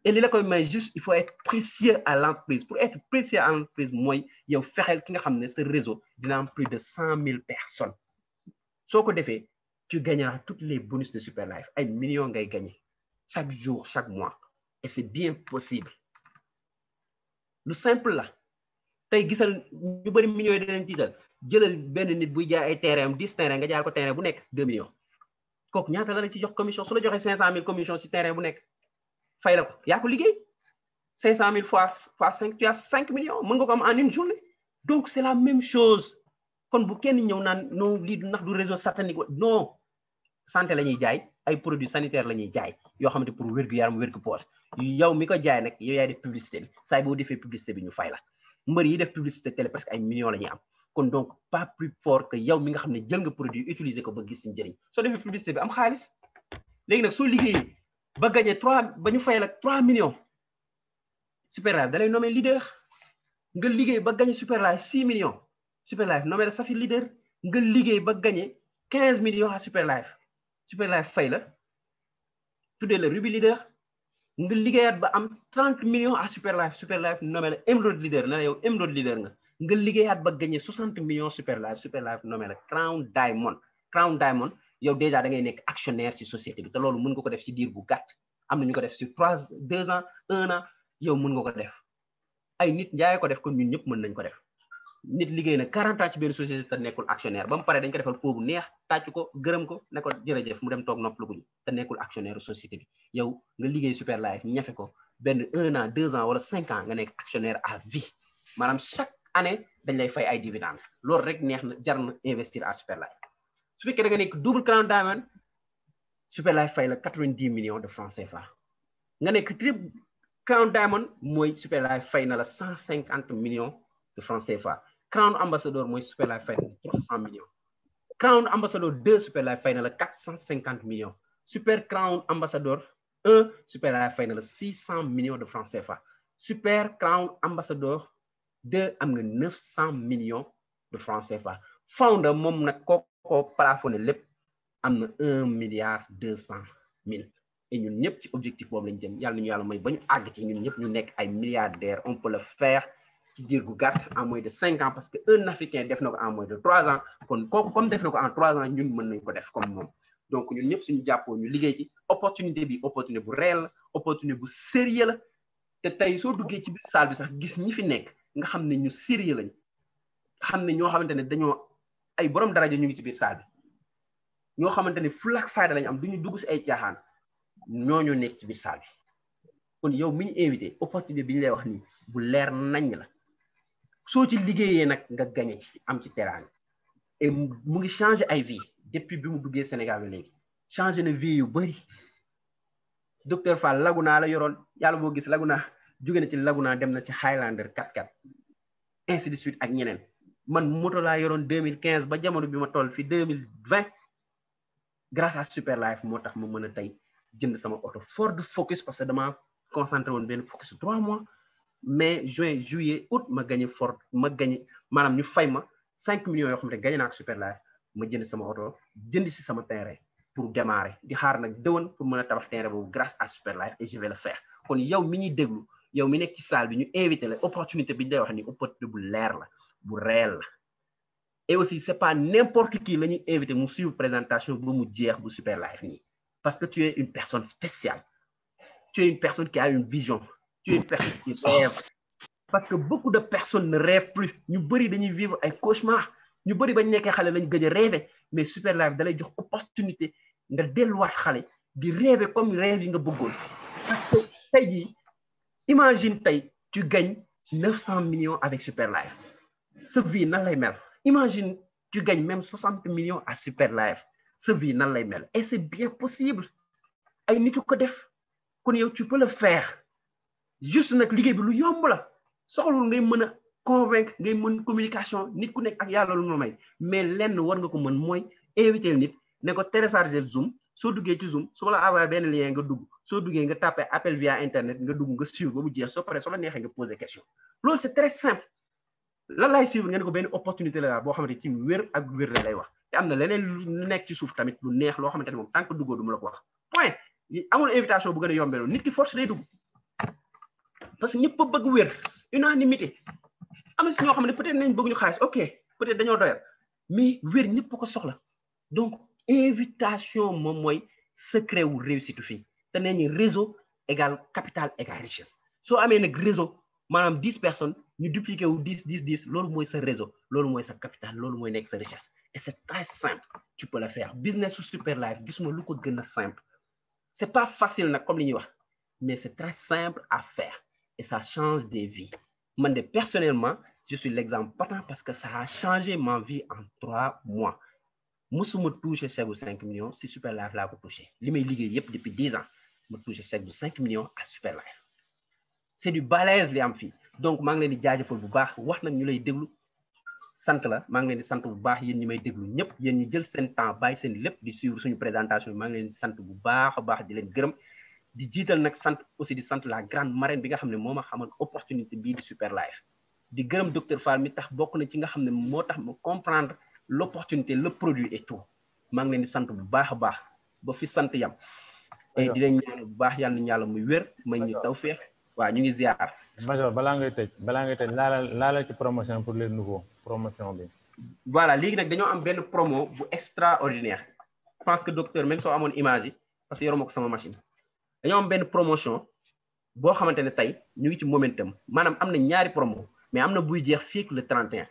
et li la koy may juste il faut être précieux à l'entreprise pour être précieux à l'entreprise mooy yow fexeel ki nga xam ne sa réseau dina am plus de 100 000 personnes soo ko defee tu gagneras toutes les bonus de Superlife ay millions ngay gagner chaque jour chaque mois et c'est bien possible lu simple la tey gisal ñu bëri millions yi dinañ tiital jëlal benn nit buy jaay ay terrain 10 terrain nga jaay ko terrain bu nekk 2 millions kooku ñaata la ci jox commission su la joxee 500 000 commission ci terrain bu nekk fay la ko yaa ko liggéey 500 000 fois 5 tu as 5 millions mën nga ko am en une journée donc c'est la même chose kon bu kenn ñëw naan non lii ndax du réseau satanique non santé la ñuy jaay ay produits sanitaires la ñuy jaay yoo xamante pour wér-gu-yaram wér-gu-poos yow mi ko jaay nag yow yaay def publicité bi saa boo defee publicité bi ñu fay la mbër yi def publicité télé presque ay millions la ñuy am kon donc pas plus fort que yow mi nga xam ne jël nga produit utiliser ko ba gis si njëriñ soo defee publicité bi am xaalis léegi nag soo liggéeyee ba gagné 3 ba ñu fay la 3 millions Superlife da lay nommé leader nga liggéey ba gagné Superlife 6 millions Superlife nommé la Safi leader nga liggéey ba gagné 15 millions à Superlife fay la tuddee la Ruby leader nga liggéeyaat ba am 30 millions à Superlife nommé la Emerald leader na la yow Emerald leader nga liggéeyaat ba gagné 60 millions Superlife nommé la Crown Diamond yow déjà da ngay nekk actionnaire ci société bi te loolu mën nga ko def ci diir bu gàtt am na ñu ko def ci 2 ans 1 an yow mën nga ko def ay nit njaay ko def kon ñun ñëpp mën nañ ko def nit liggéey na 40 ans ci benn société te nekkul actionnaire ba mu pare dañ ko defal po bu neex tàcc ko gërëm ko ne ko jërëjëf mu dem toog nopp luguñu te nekkul actionnaire société bi yow nga liggéey Superlife ñafe ko benn 1 an 2 ans wala 5 ans nga nekk actionnaire à vie maanaam chaque année dañ lay fay ay dividendes loolu rek neex na jar na investir à Superlife su fekkee da nga nekk double Crown Diamond Superlife fay la 90 millions de francs CFA nga nekk triple Crown Diamond mooy Superlife fay na la 150 millions de francs CFA Crown Ambassador mooy Superlife fay na la 300 millions Crown Ambassador 2 Superlife fay na la 450 millions Super Crown Ambassador 1 Superlife fay na la 600 millions de francs CFA Super Crown Ambassador 2 am nga 900 millions de francs CFA Founder moom nag ko plafonné lépp am na 1 milliard 200 000 et ñun ñëpp ci objectif boobu lañ jëm yàlla nañu yàlla may ba ñu àgg ci ñun ñëpp ñu nekk ay milliardaires on peut le faire ci diir gu gàtt en moins de 5 ans parce que un Africain def na ko en moins de 3 ans kon kooku comme def na ko en 3 ans ñun mën nañ ko def comme moom donc ñun ñëpp suñu jàppoo ñu liggéey ci opportunité bi opportunité bu réel la opportunité bu sérieux la te tey soo duggee ci biir salle bi sax gis ñi fi nekk nga xam ne ñu sérieux lañ xam ne ñoo xamante ne dañoo ay borom daraja ñu ngi ci biir salle bi ñoo xamante ne fulla ak fayda lañ am duñu dugg si ay caaxaan ñooñu nekk ci biir salle bi kon yow mi ñu invité opportunité bi ñu lay wax nii bu leer nañ la soo ci liggéeyee nag nga gagné ci am ci terrain et mu ngi changé ay vie depuis bi mu duggee Sénégal bi léegi changé na vie yu bëri docteur Fall Laguna la yoroon yàlla boo gis Laguna jóge na ci Laguna dem na ci Highlander 4x4 ainsi de suite ak ñeneen man moto laa yoroon 2015 ba jamono bi ma toll fi 2020 grâce à Superlife moo tax ma mën a tey jënd sama oto Ford Focus parce que dama concentré woon benn Focus 3 mois mai juin juillet août ma gagné Ford ma gagné maanaam ñu fay ma 5 millions yoo xam ne gagné naa ko Superlife ma jënd sama oto jënd si sama terrain pour démarrer di xaar nag dëwan pour mën a tabax terrain boobu grâce à Superlife et je vais le faire kon yow mi ñuy déglu yow mi nekk ci salle bi ñu invité la opportunité bi ñu lay wax ni opportunité bu leer la bu réel la et aussi c'est pas n'importe qui la ñuy invité mu suivre présentation ba mu jeex bu Superlife nii parce que tu es une personne spéciale tu es une personne qui a une vision tu es une personne qui rêve parce que beaucoup de personnes ne rêvent plus ñu bëri dañuy vivre ay cauchemars ñu bëri bañ nekkee xale lañu gëj a rêver mais Superlife da lay jox opportunité nga delluwaat xale di rêver comme rêve yi nga bëggoon parce que tey jii imagine tey tu gagnes 900 millions avec Superlife sa vie nan lay mel imagine tu gagnes même 60 millions à Superlife sa vie nan lay mel et c'est bien possible ay nitu ko def kon yow tu peux le faire juste nag liggéey bi lu yomb la soxlul ngay mën a convaincre ngay mën communication nit ku nekk ak yàlla lu mu may mais lenn war nga ko mën mooy inviter nit ne ko télécharger Zoom soo duggee ci Zoom su ma la envoyé benn lien nga dugg soo duggee nga tapé appel via internet nga dugg nga suivre ba mu jeex soo paree soo la neexee nga poser question loolu c'est très simple lan laay suivre nga ne ko benn opportunité la boo xamante ci wér ak wér la lay wax te am na leneen lu nekk ci suuf tamit lu neex loo xamante ne moom tant que duggoo du mu la ko wax point amul invitation bu gën a yombee loolu nit ki force day dugg parce que ñëpp a bëgg wér unanimité am na si ñoo xam ne peut-être nañ bëgg ñu xaalis ok peut-être dañoo doyal mais wér ñëpp ko soxla donc invitation moom mooy secret wu réussite fii te nee ñu réseau égal capital égal richesse soo amee nag réseau maanaam 10 personnes ñu dupliquer wu 10 10 10 loolu mooy sa réseau loolu mooy sa capital loolu mooy nekk sa richesse et c'est très simple tu peux le faire business su Superlife gisuma lu ko gën a simple c'est pas facile nag comme li ñuy wax mais c'est très simple à faire et ça change des vies man de personnellement je suis l'exemple patent parce que ça a changé ma vie en 3 mois musuma touché chèque bu 5 millions si Superlife laa ko touché li may liggéey yépp depuis 10 ans ma touché chèque bu 5 millions à Superlife c'est du balèze li am fii donc maa ngi leen di jaajëfal bu baax wax nag ñu lay déglu sant la maa ngi leen di sant bu baax yéen ñi may déglu ñëpp yéen ñi jël seen temps bàyyi seen lépp di suivre suñu présentation maa ngi leen di sant bu baax a baax di leen gërëm di jiital nag sant aussi di sant la grande marraine bi nga xam ne moo ma xamal opportunité bii di Superlife di gërëm docteur Fall mi tax bokk na ci nga xam ne moo tax ma comprendre l'opportunité le produit et tout maa ngi leen di sant bu baax a baax ba fi sant yam et di leen ñaan bu baax yàlla na yàlla muy wér may ñu tawfeex waaw ñu ngi ziar.
Major balaa ngay tëj laalal ci promotion pour les nouveaux promotion bi.
voilà léegi nag dañoo am benn promo bu extraordinaire je pense que docteur même soo amoon image yi parce que yoruma ko sama machine dañoo am benn promotion boo xamante ne tey ñu ngi ci momentum maanaam am na ñaari promo mais am na buy jeex fii le 31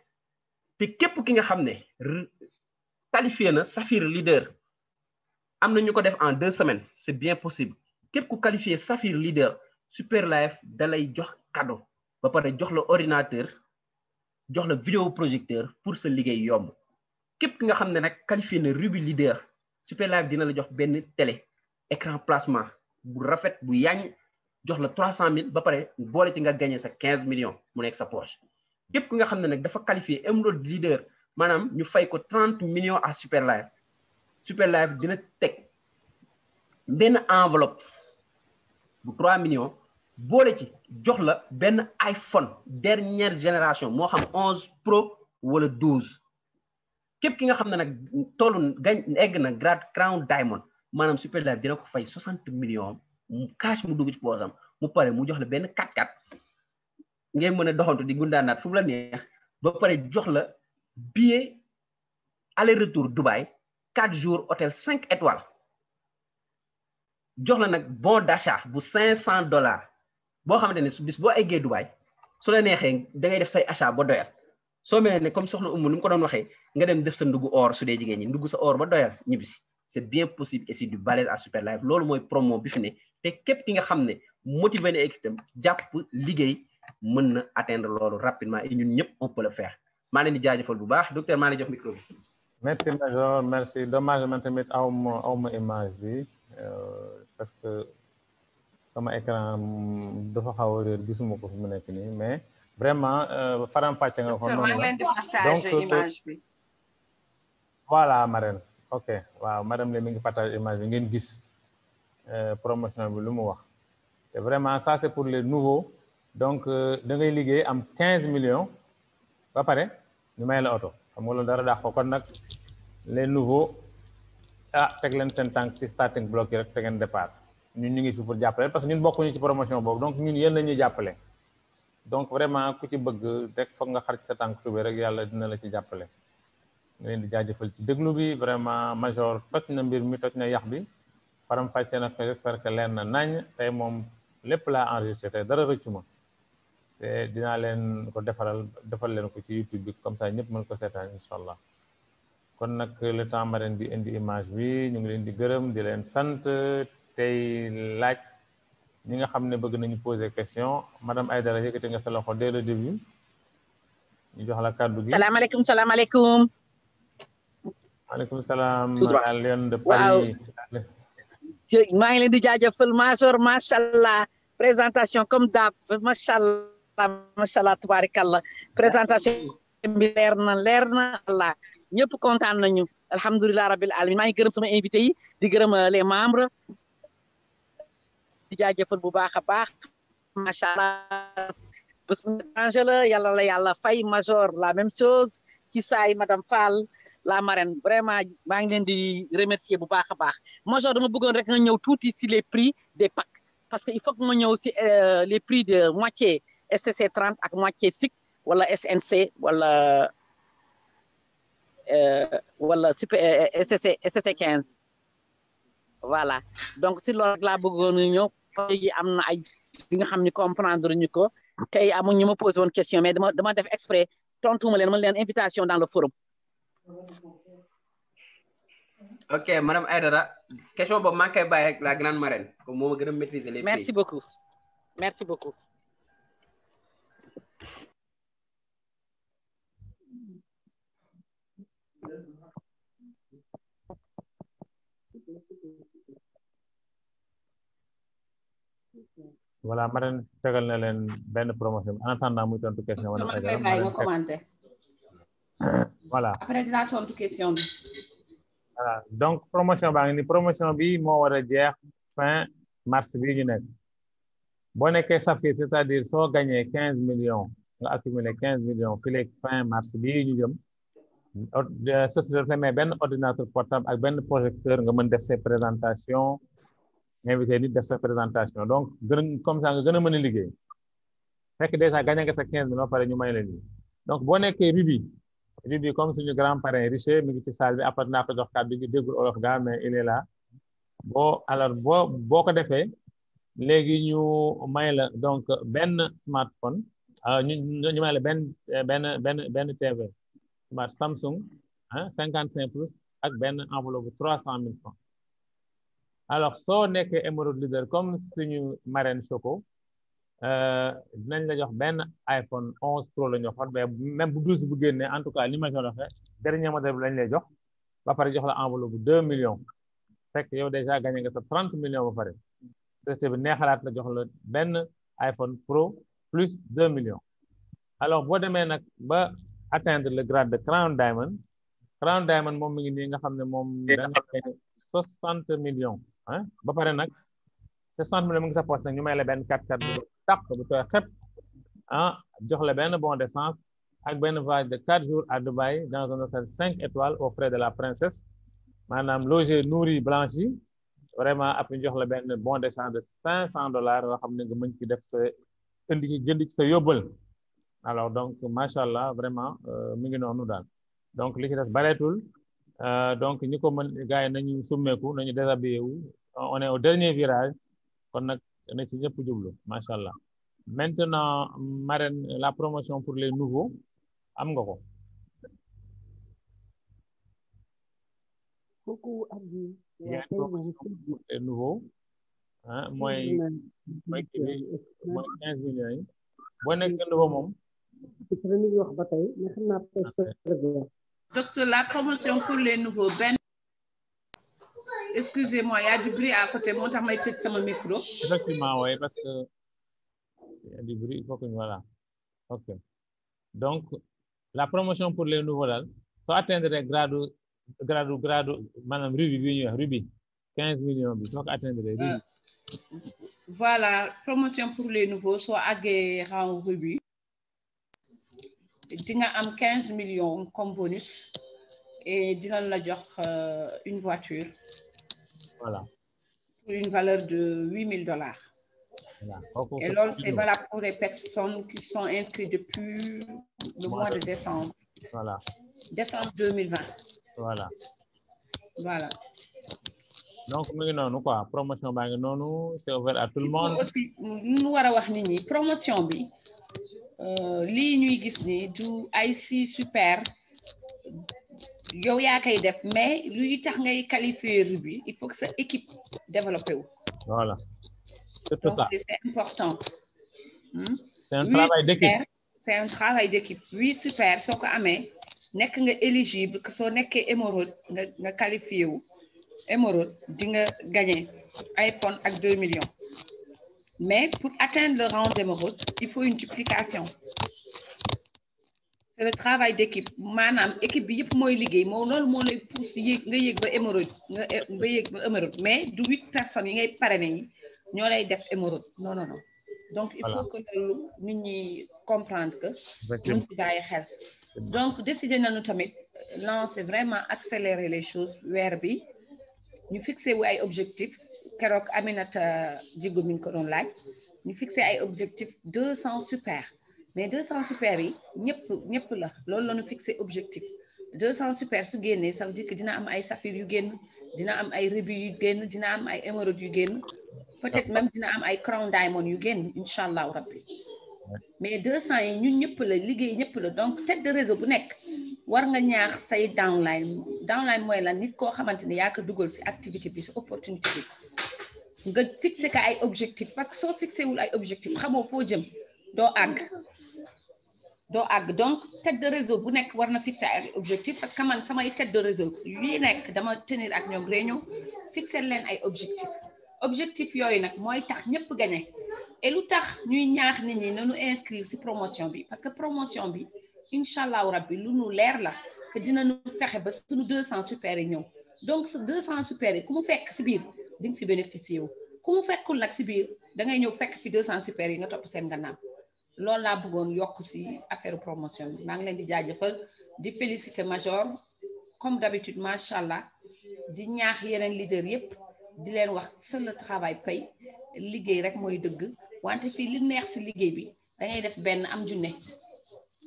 te képp ki nga xam ne qualifié na Saphir leader am na ñu ko def en 2 semaines c'est bien possible képp ku qualifié Saphir leader Superlife dalay jox cadeau ba pare jox la ordinateur jox la vidéo projecteur pour sa liggéey yomb képp ki nga xam ne nag qualifié na Ruby leader Superlife dina la jox benn télé écran plasma bu rafet bu yaañ jox la 300 000 ba pare boole ci nga gagné sa 15 millions mu nekk sa poche képp ki nga xam ne nag dafa qualifié Emerald leader maanaam ñu fay ko 30 millions à Superlife dina teg benn enveloppe bu 3 millions boole ci jox la benn iPhone dernière génération moo xam 11 Pro wala 12 képp ki nga xam ne nag tollu egg na grade Crown Diamond maanaam Superlife dina ko fay 60 millions cash mu dugg ci poosam mu pare mu jox la benn 4x4 ngeen mën a doxantu di gundaanaat fu mu la neex ba pare jox la billet aller retour Dubaï 4 jours hôtel 5 étoiles jox la nag bon d'achat bu $500 boo xamante ne su bis boo eggee Dubaï su la neexee da ngay def say achat ba doyal soo mel ne comme soxna Umu ni mu ko doon waxee nga dem def sa ndugu or su dee jigéen ñi ndugu sa or ba doyal ñibbisi c'est bien possible et c'est du balèze à Superlife loolu mooy promo bi fi ne te képp ki nga xam ne motivé na équipe jàpp liggéey mën na atteindre loolu rapidement et ñun ñëpp on peut le faire maa leen di jaajëfal bu baax docteur maa leen jox micro bi.
merci Major merci dommage man tamit awma image bi parce que sama écran dafa xaw a réer gisuma ko fi mu nekk nii mais vraiment faram-fàcce nga ko noonu la donc
image bi.
voilà Marème ok waaw madame le mi ngi partage image bi ngeen gis promotion bi lu mu wax te vraiment ça c'est pour les nouveaux donc da ngay liggéey am 15 millions ba pare ñu may la oto xam nga loolu dara daax ko kon nag les nouveaux teg leen seen tànk ci starting block yi rek te ngeen départ ñun ñu ngi fi pour jàppale parce que ñun bokkuñu ci promotion boobu donc ñun yéen la ñuy jàppale donc vraiment ku ci bëgg rek foog nga xar ci sa tànk tubé rek yàlla dina la ci jàppale nga leen di jaajëfal ci déglu bi vraiment Major toj na mbir mi toj na yax bi faram fàcce na ko j'espère que leer na nañ tey moom lépp laa enregistré tey dara rëccu ma te dinaa leen ko defal leen ko ci YouTube bi comme ça ñëpp mën ko seetaan incha allah kon nag le temps marraine bi indi image bi ñu ngi leen di gërëm di leen sant tey laaj ñi nga xam ne bëgg nañu poser question madame Aïdara yëkkati nga sa loxo dès le début ñu jox la kàddu gi.
salaamaaleykum salaamaaleykum.
maaleykum salaam. à Lyon de Paris.
maa ngi leen di jaajëfal Major macha allah présentation comme d'hab macha allah tabarakallah présentation bi leer na allah ñëpp kontaan nañu alhamdulilah rabbil alamin maa ngi gërëm sama invité yi di gërëm les membres di jaajëfal bu baax a baax macha allah bés bu étranger la yàlla fay Major la même chose ci saay madame Fall la marraine vraiment maa ngi leen di remercier bu baax a baax Major dama bëggoon rek nga ñëw tuuti si les prix des packs parce que il faut que ma ñëw si les prix de moitié SCC 30 ak moitié SIC wala SNC wala super SCC 15 voilà donc si loolu rek laa bëggoon ñëw léegi am na ay bi nga xam ni comprendre ñu ko kay amuñ ñu ma posé woon question mais dama def exprès tontuma leen mën leen invitation dans le forum.
Ok, Madame Aïdara, question boobu maa ngi koy bàyyi avec la grande marraine comme moo ma gën a maîtriser les
merci beaucoup merci beaucoup.
voilà marraine tegal na leen benn promotion en attendant muy tontu question wala voilà
après dinaa tontu question bi.
voilà donc promotion baa ngi ni promotion bi moo war a jeex fin mars bii ñu nekk boo nekkee Safir c'est-à-dire soo gagné 15 millions nga accumulé 15 millions fii fin mars bii ñu jëm société dafa may benn ordinateur portable ak benn projecteur nga mën def ses présentations invité nit def sa présentation donc gën comme ça nga gën a mën a liggéey fekk déjà gagné nga sa 15 millions pare ñu may la nii donc boo nekkee Ruby comme suñu grand parrain Richer mi ngi ci salle bi après naa ko jox kàddu gi déggul olof ga mais il est là boo ko defee léegi ñu may la donc benn smartphone ñu may la benn TV smart Samsung 55 pouces ak benn enveloppe 300 000 francs alors soo nekkee émeraude leader comme suñu marraine Choco dinañ la jox benn iPhone 11 Pro la ñu waxoon mais même bu 12 bu génnee en tout cas li ma joxe dernier modèle bi lañ lay jox ba pare jox la enveloppe bu 2 millions fekk yow déjà gagné nga sa 30 millions ba pare société bi neexalaat la jox la benn iPhone Pro plus 2 millions alors boo demee nag ba atteindre le grade de Crown Diamond moom mi ngi nii nga xam ne moom danga 60 millions ba pare nag 60 millions mu ngi sa poche nag ñu may la benn 4x4 bu tàq bu tooy xet jox la benn bon d'essence ak benn voyage de 4 jours à Dubaï dans un hôtel 5 étoiles aux frais de la princesse maanaam logé nourri blanchi vraiment après jox la benn bon d'échange de $500 yoo xam ne nga mën ci def sa jënd ci sa yóbbal alors donc macha allah vraiment mi ngi noonu daal donc li ci des bareetul donc ñi ko mën gars yi nañu summeeku nañu déshabillé wu on est au dernier virage kon nag na ci ñëpp jublu macha allah maintenant marraine la promotion pour les nouveaux am nga ko. les nouveaux mooy 15 millions yi boo nekk nouveau moom.
Docteur, la promotion pour les nouveaux, excusez-moi, il y a du bruit à côté, mon temps m'a sur mon micro.
Effectivement, oui, parce que il y a du bruit, il faut que voilà. Ok. Donc, la promotion pour les nouveaux, là, soit atteindre les grade, madame Ruby, 15 millions, soit atteindre les Ruby.
Voilà, promotion pour les nouveaux, soit agréé en Ruby. Dinga am 15 millions comme bonus et dina la jox une voiture.
Voilà.
Pour une valeur de $8 000.
Voilà.
Et là, c'est valable pour les personnes qui sont inscrites depuis le mois de décembre.
Voilà.
Décembre 2020.
Voilà.
Voilà.
Donc, nous quoi, promotion baa ngi noonu, c'est ouvert à tout le monde.
Aussi, nous war a wax nit ñi promotion bi lii ñuy gis ni du SIC super yow yaa koy def mais luy tax ngay qualifier Ruby il faut que sa équipe développé wu.
Voilà. C'est tout ça.
C'est important.
C'est un travail d'équipe.
C'est un travail d'équipe. Oui, super. Soo ko amee nekk nga éligible que soo nekkee émeraude nga qualifié wu émeraude di nga gagner iPhone ak 2 millions. Mais pour atteindre le rang d'émeraude, il faut une duplication. C'est le travail d'équipe. Maanaam équipe bi yëpp mooy liggéey moo loolu moo lay pousse nga yéeg ba émeraude nga yéeg ba émeraude mais du 8 personnes yi ngay parrainer yi ñoo lay def émeraude non. Donc il faut que nit ñi comprendre que mën ci bàyyi xel. Donc décider nañu tamit lancer vraiment accélérer les choses weer bi ñu fixé wu ay objectifs. Keroog Aminata Djigo mi ngi ko doon laaj ñu fixé ay objectifs 200 super mais 200 super yi ñëpp la loolu la ñu fixé objectif 200 super su génnee ça veut dire que dina am ay saphir yu génn dina am ay rubis yu génn dina am ay émeraude yu génn peut-être même dina am ay crown diamond yu génn incha allahu rabbi mais 200 yi ñun ñëpp la liggéey ñëpp la donc tête de réseau bu nekk war nga ñaax say downline mooy la nit koo xamante ne yaa ko dugal si activité bi si opportunité bi nga fixé ka ay objectif parce que soo fixé wul ay objectif xamoo foo jëm doo àgg donc tête de réseau bu nekk war na fixé ay objectif parce que man samay tête de réseau yi nekk dama tenir ak ñoom réunion fixé leen ay objectif yooyu nag mooy tax ñëpp gagné et lu tax ñuy ñaax nit ñi nañu inscrire ci promotion bi parce que promotion bi incha allahu rabbi lu nu leer la que dinañu fexe ba suñu 200 super yi ñëw donc ce 200 super yi ku mu fekk ci biir di nga ci bénéficier wu ku mu fekkul nag ci biir da ngay ñëw fekk fi 200 super yi nga topp seen gannaaw loolu laa bëggoon yokk ci affaire promotion bi maa ngi leen di jaajëfal di féliciter Major comme d'habitude macha allah di ñaax yeneen leader yépp di leen wax seul le travail paye liggéey rek mooy dëgg wante fii li neex ci liggéey bi da ngay def benn am junne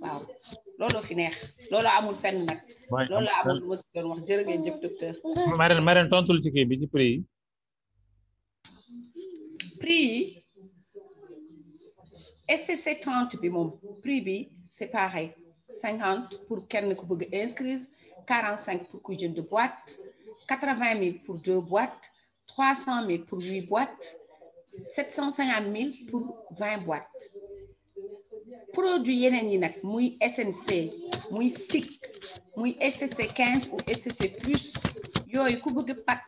waaw looloo fi neex looloo amul fenn nag looloo amul lu ma ci doon wax jërë ngeen jëf docteur
Marème tontul ci kii bi ci prix
yi SCC 30 bi moom prix bi c'est pareil 50 pour kenn ku bëgg inscrire 45 pour kuy jënd boîte 80 000 pour 2 boîtes 300 000 pour 8 boîtes 750 000 pour 20 boîtes produit yeneen yi nag muy SNC muy SIC muy SCC 15 ou SCC plus yooyu ku bëgg pack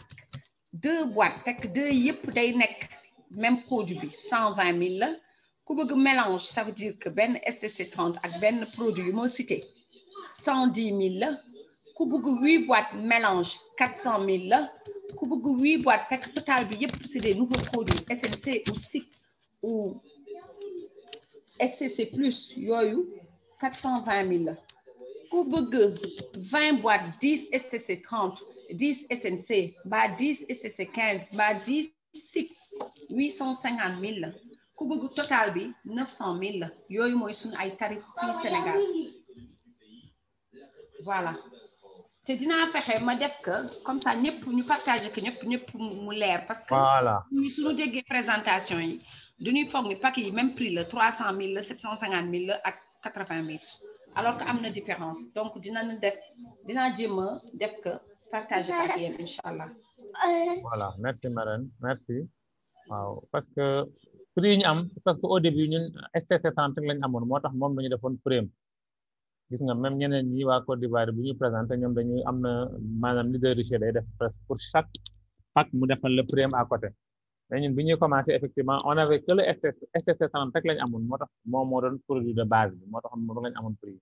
2 boîtes fekk 2 yëpp day nekk même produit bi 120 000 la ku bëgg mélange ça veut dire que benn SCC 30 ak benn produit yu moo cité 110 000 la ku bëgg 8 boîtes mélange 400 000 la ku bëgg 8 boîtes fekk total bi yëpp c'est des nouveaux produits SNC ou SIC ou SCC plus yooyu 420 000 la ku bëgg 20 boîtes 10 SCC 30 10 SNC mbaa 10 SCC 15 mbaa 10 SIC 850 000 la ku bëgg total bi 900 000 la yooyu mooy suñu ay tarif fii Sénégal voilà te dinaa fexe ma def que comme ça ñëpp ñu partager que ñëpp mu leer parce que
voilà
suñu déggee présentation yi duñuy foog ni pack yi même prix la 300 000 la 750 000 la ak 80 000 alors que am na différence donc dinaa jéem a def que partager ak yéen incha allah.
voilà merci Marème merci waaw parce que prix yi ñu am parce que au début ñun STC 30 lañ amoon moo tax moom la ñu defoon prime gis nga même ñeneen ñi waa Côte d'Ivoire bu ñuy présenté ñoom dañuy am na maanaam leader riche day def presque pour chaque pack mu defal le prime à côté mais ñun bi ñuy commencé effectivement on avait que le STC 30 rek lañ amoon moo tax moom moo doon produit de base bi moo tax moom lañ amoon prix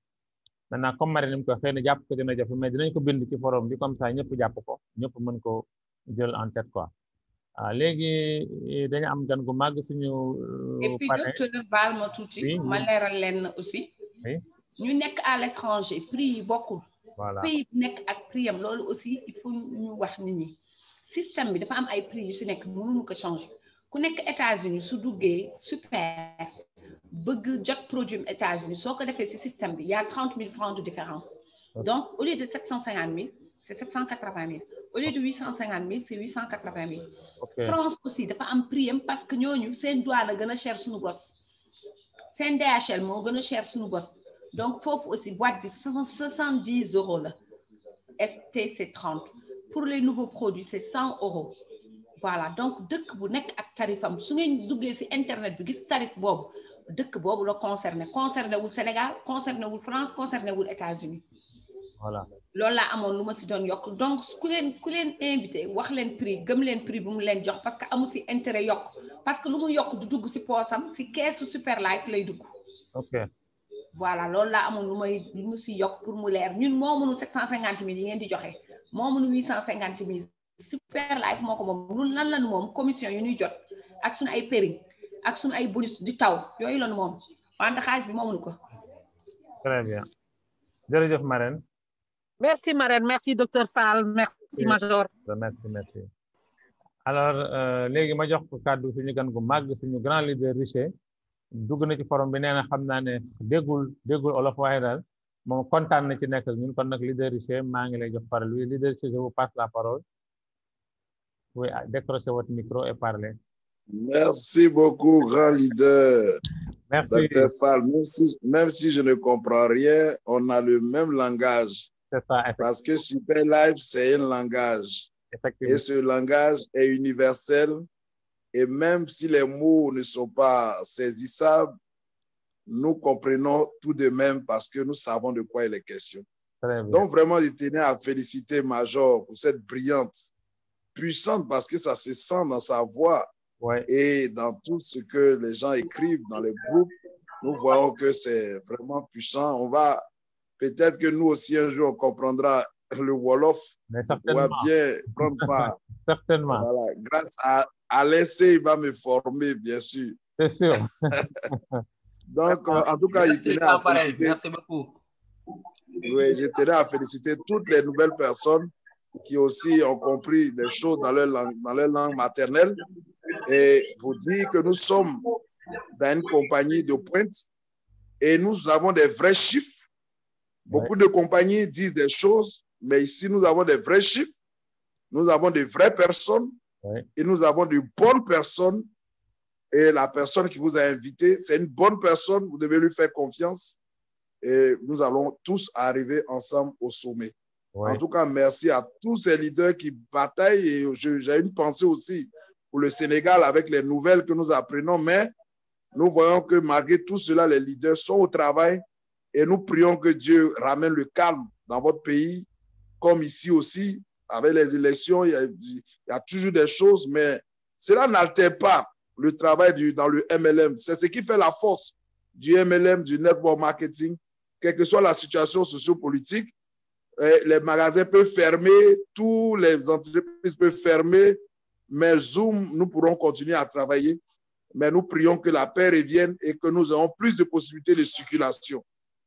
maintenant comme Marie ni mu ko xëy na jàpp ko dina jafe mais dinañ ko bind ci forum bi comme ça ñëpp jàpp ko ñëpp mën ko jël en tête quoi waaw léegi dañu am gan gu màgg suñu
et puis docteur baal ma tuuti ma leeral leen aussi ñu nekk à l'étranger prix yi bokkul
voilà
pays bu nekk ak prix am loolu aussi il faut ñu wax nit ñi système bi dafa am ay prix yu si nekk mënuñu ko changer ku nekk États-Unis su duggee super bëgg jot produit États-Unis soo ko defee si système bi y a 30 000 francs de différence donc au lieu de 750 000 c'est 780 000 au lieu de 850 000 c'est 880 000 France aussi dafa am prix am parce que ñooñu seen douane a gën a cher suñu bos seen DHL moo gën a cher suñu bos donc foofu aussi boîte bi 70 € la STC 30 pour les nouveaux produits c'est 100 €. Voilà donc dëkk bu nekk ak tarifam su ngeen duggee ci internet bi gis tarif boobu dëkk boobu la concerné wul Sénégal concerné wul France concerné wul États-Unis
voilà
loolu laa amoon lu ma ci doon yokk donc ku leen invité wax leen prix gëm leen prix bu mu leen jox parce que amu ci intérêt yokk parce que lu mu yokk du dugg ci poosam ci keesu Superlife lay dugg.
ok
voilà loolu laa amoon lu mu ci yokk pour mu leer ñun moo mënu 750 000 yi ngeen di joxe moo mënu 850 000 Superlife moo ko moom ñun lan lañu moom commission yi ñuy jot ak suñu ay péri ak suñu ay bonus di taw yooyu lañu moom wante xaalis bi moomuñu ko.
très bien jërëjëf Marème.
Merci Marème, merci docteur Fall, merci Major.
Merci. Alors léegi ma jox ko kàddu suñu gan gu màgg suñu grand leader riche dugg na ci forum bi nee na xam naa ne déggul olof waaye daal moom kontaan na ci nekk ak ñun kon nag leader riche maa ngi lay jox parole oui leader riche je vous passe la parole. Oui, décrochez votre micro et parlez.
Merci beaucoup, grand leader.
Merci.
Docteur Fall, même si je ne comprends rien, on a le même langage.
C'est ça,
parce que Superlife, c'est un langage.
Effectivement.
Et ce langage est universel. Et même si les mots ne sont pas saisissables, nous comprenons tout de même parce que nous savons de quoi il est question. Donc vraiment, je tenais à féliciter Major pour cette brillante, puissante, parce que ça se sent dans sa voix et dans tout ce que les gens écrivent dans les groupes. Nous voyons que c'est vraiment puissant. On va, peut-être que nous aussi un jour, on comprendra le Wolof. On va bien prendre part.
Certainement.
Voilà. Grâce à l'essai, il va me former, bien sûr.
C'est sûr.
Donc, en tout cas, je tenais à féliciter.
Merci beaucoup.
Oui, je tenais à féliciter toutes les nouvelles personnes qui aussi ont compris des choses dans leur langue maternelle et vous dire que nous sommes dans une compagnie de pointe et nous avons des vrais chiffres. Beaucoup de compagnies disent des choses, mais ici, nous avons des vrais chiffres. Nous avons de vraies personnes et nous avons de bonnes personnes. Et la personne qui vous a invité, c'est une bonne personne. Vous devez lui faire confiance. Et nous allons tous arriver ensemble au sommet. En tout cas, merci à tous ces leaders qui bataillent. Et j'ai une pensée aussi pour le Sénégal avec les nouvelles que nous apprenons. Mais nous voyons que malgré tout cela, les leaders sont au travail. Et nous prions que Dieu ramène le calme dans votre pays, comme ici aussi. Avec les élections, il y a toujours des choses, mais cela n'altère pas le travail dans le MLM. C'est ce qui fait la force du MLM, du network marketing, quelle que soit la situation sociopolitique. Les magasins peuvent fermer, toutes les entreprises peuvent fermer, mais Zoom, nous pourrons continuer à travailler. Mais nous prions que la paix revienne et que nous ayons plus de possibilités de circulation.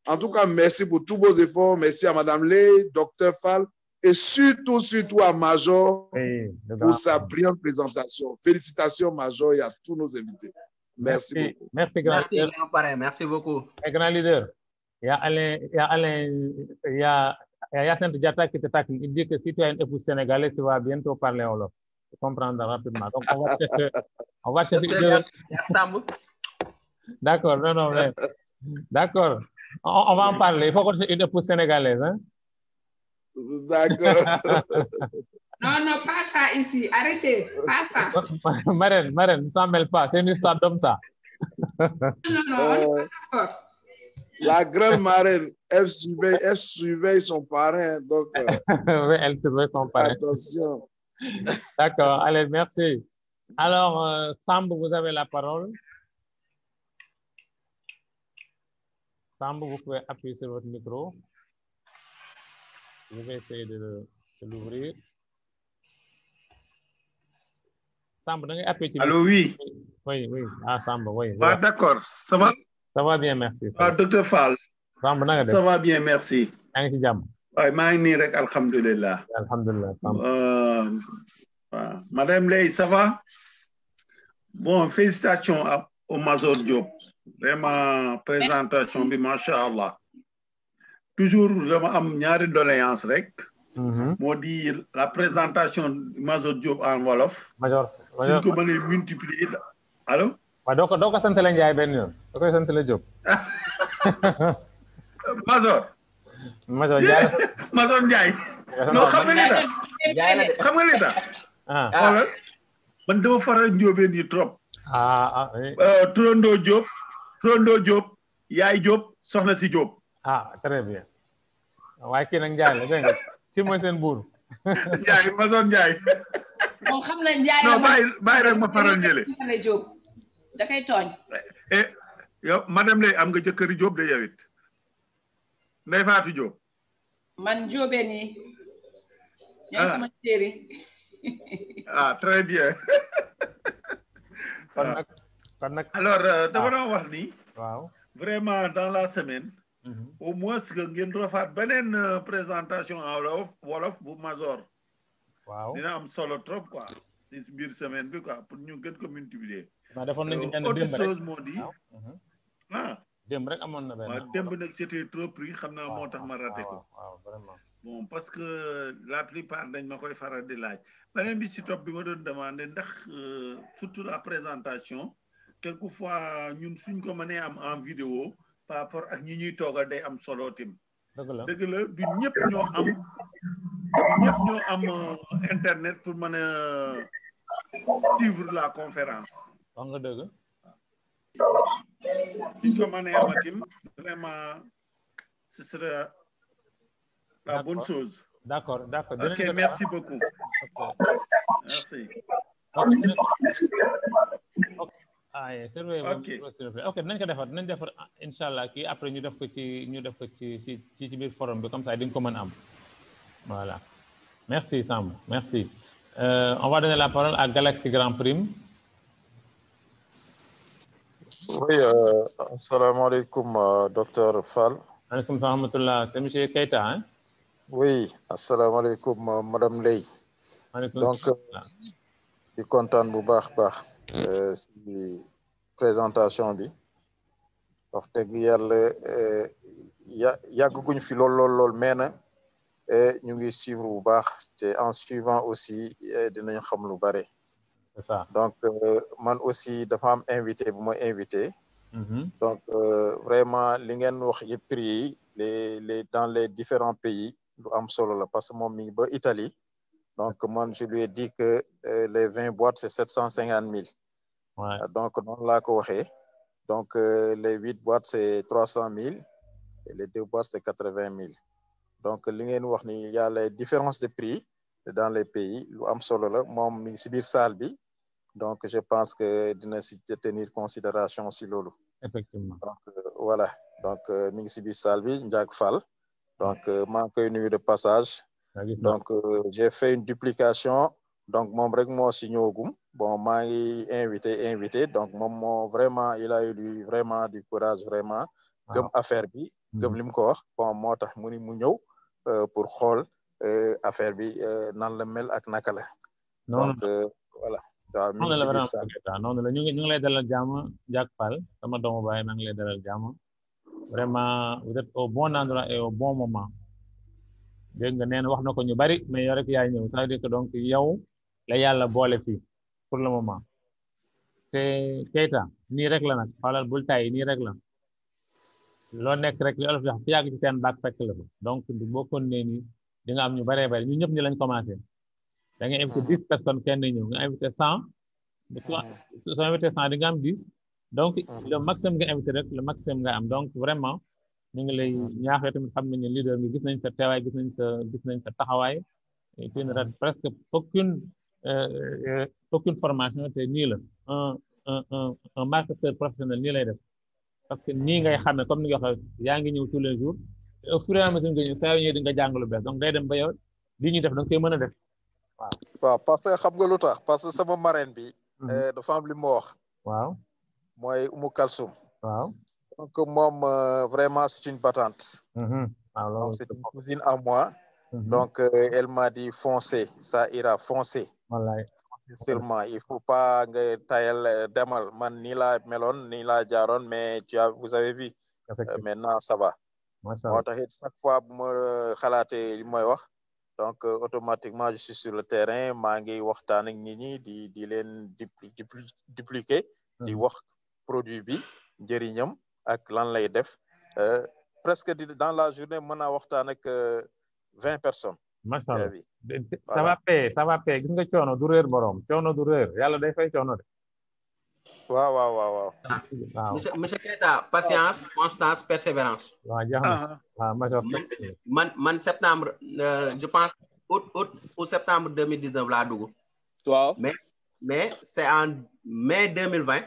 En tout cas, merci pour tous vos efforts. Merci à Mme Ley, Dr Fall, et surtout à Major pour sa brillante présentation. Félicitations, Major, et à tous nos invités. Merci beaucoup.
Merci, grand leader.
Grand parrain. Merci beaucoup.
Et grand leader, il y a Alain, il y a Yacine Diatta qui te tacle. Il dit que si tu as une épouse sénégalaise, tu vas bientôt parler Wolof. Tu comprendras rapidement. Donc, on va chercher D'accord, non, mais... D'accord. On va en parler. Il faut qu'on ait une épouse sénégalaise, hein?
D'accord.
Non, pas ça ici. Arrêtez. Pas ça.
Marraine, ne t'en mêle pas. C'est une histoire d'homme, ça.
Non, d'accord.
La grande marraine, elle surveille son parrain. Donc,
oui, elle surveille son parrain.
Attention.
D'accord. Allez, merci. Alors, Samb, vous avez la parole. Samb, vous pouvez appuyer sur votre micro. Je vais essayer de l'ouvrir. Samb, vous appuyer sur
Allô, oui.
Oui. Ah, Samb, oui.
Ah, d'accord. Ça va?
Ça va bien, merci.
Ah, Dr Fall.
Samb,
ça va bien, merci. Alhamdulillah.
Alhamdulillah.
Madame Ley, ça va? Bon, félicitations au Major Diop. Vraiment, présentation, machallah. Toujours, je am ñaari doléance rek. Moo di la présentation du Major Diop en Wolof.
Major.
Suñ ko mënee multiplier. Allô?
Waaw doo ko sant la Njaay benn yoon. Doo koy sant la Diop. Major Njaay.
Major Njaay. Non, xam nga li tax. Xam nga li tax. Xoolal man dama faral njóobeen yi trop. Turandoo Diop, yaay Diop, soxna si Diop.
Très bien. Waaye kii nag Njaay la dégg nga ci mooy seen buur.
Njaay Major Njaay.
Moom xam na Njaay
non bàyyi rek ma faral njële.
Da koy tooñ.
Yow madame Lay am nga jëkkëri Diop de yow it. Ndey Faatu Diop.
Man Diobeen yi. ñooy sama chéri.
Très bien. Alors, dama doon wax ni.
Waaw.
Vraiment dans la semaine. Au moins que ngeen refaat beneen présentation en Wolof bu Major.
Waaw.
Dina am solo trop quoi. ci biir semaine bi quoi pour ñu gën ko multiplier.
Defoon nañu benn
autre
démb rek.
chose moo di.
Démb rek amoon na benn.
waaw démb nag c'était trop pris xam naa moo tax ma raté ko.
Waaw vraiment.
Bon parce que la plupart dañ ma koy faral di laaj beneen bi ci topp bi ma doon demandé ndax surtout la présentation quelquefois ñun suñ ko mënee am en vidéo par rapport ak ñi ñuy toogal day am solo tim dëgg la du ñëpp ñoo am internet pour mën a suivre la conférence
wax nga dëgg
suñ ko mënee amatim vraiment ce sera la bonne chose.
D'accord.
Ok, merci beaucoup. Merci.
Ok, nañ ko defar inshallah kii après ñu def ko ci biir forum bi comme ça di nga ko mën am. Voilà. Merci Sam, merci. On va donner la parole à Galaxy Grand Prime.
Oui, assalamu alaikum, docteur Fall.
Alaikum salam, c'est monsieur Keita, hein?
Oui, assalamu alaikum, madame Ley. Donc, di kontaan bu baax ci présentation bi. Wax dëgg yàlla yàgguñ fi lool mais na ñu ngi suivre bu baax te en suivant aussi dinañ xam lu bare.
C'est ça.
Donc, man aussi dafa am invité bu ma invité. Donc, vraiment, li ngeen wax yi prix dans les différents pays, lu am solo la parce que moom mi ngi ba Italie. Donc, moi, je lui ai dit que les 20 boîtes, c'est 750 000.
Ouais.
Donc, non l'a corrigé. Donc, les 8 boîtes, c'est 300 000. Et les 2 boîtes, c'est 80 000. Donc, il y a les différences de prix dans les pays. Lu am solo la moom mi ngi ci biir salle bi. Donc, je pense que dina ci tenir considération ci lolu.
Effectivement.
Donc, voilà. Donc, mi ngi ci biir salle bi Ndiak Fall. Donc, maa ngi koy nuyu de passage. Donc, j'ai fait une duplication. Donc, mon rek moo ci ñëwagum. Bon, maa ngi invité. Donc, moom vraiment, il a eu vraiment du courage, vraiment. Gëm affaire bi. Gëm lim ko wax. Bon, moo tax mu ñëw pour xool affaire bi nan la mel ak naka la. Donc, voilà.
Non, ñu ngi lay dalal jàmm Ndiak Fall sama doomu baay maa ngi lay dalal jàmm. Vraiment, vous êtes au bon endroit et au bon moment. Dégg nga neen wax na ko ñu bari mais yow rek yaay ñëw ça veut dire que donc yow la yàlla boole fii pour le moment te Keita nii rek la nag xoolal bul tay nii rek la loo nekk rek li olof wax fi yàgg ci seen baak fekk la fa donc boo continuer nii di nga am ñu baree bari ñu ñëpp ni lañ commencé da nga invité 10 personnes kenn ñëw nga invité 100 soo invité 100 di nga am 10 donc le maximum nga invité rek le maximum nga am donc vraiment ñu ngi lay ñaaxee tamit xam nañu leader bi gis nañ sa teewaay gis nañ sa taxawaay tu ne rates presque aucune formation c'est nii la un marketeur professionnel nii lay def parce que nii ngay xamee comme ni nga waxee yaa ngi ñëw tous les jours et au fur et à mesure nga ñëw saa ñëw di nga jàng lu bees donc day dem ba yow li ñuy def da nga koy mën a def
waaw parce que xam nga lu tax parce que sama marraine bi dafa am li ma wax
waaw
mooy Umu Kalsum
waaw
donc moom vraiment c'est une battante
donc
c'est une cousine à moi donc elle m'a dit foncez ça ira foncez
wallaay
seulement il faut pas nga tayal demal man nii laa meloon nii laa jaaroon mais vous avez vu maintenant ça va moo tax it chaque fois bu ma xalaatee li mooy wax donc automatiquement je suis sur le terrain maa ngi waxtaan ak nit ñi di leen dupliquer di wax produit bi njëriñam ak lan lay def presque dans la journée mën naa waxtaan ak 20 personnes.
macha allah ça va paye gis nga coono du réer borom coono du réer yàlla day fay coono de.
waaw.
monsieur Keita patience constance persévérance.
waaw jeex na
man septembre je pense août ou septembre 2019 laa dugg.
waaw
mais c'est en mai 2020.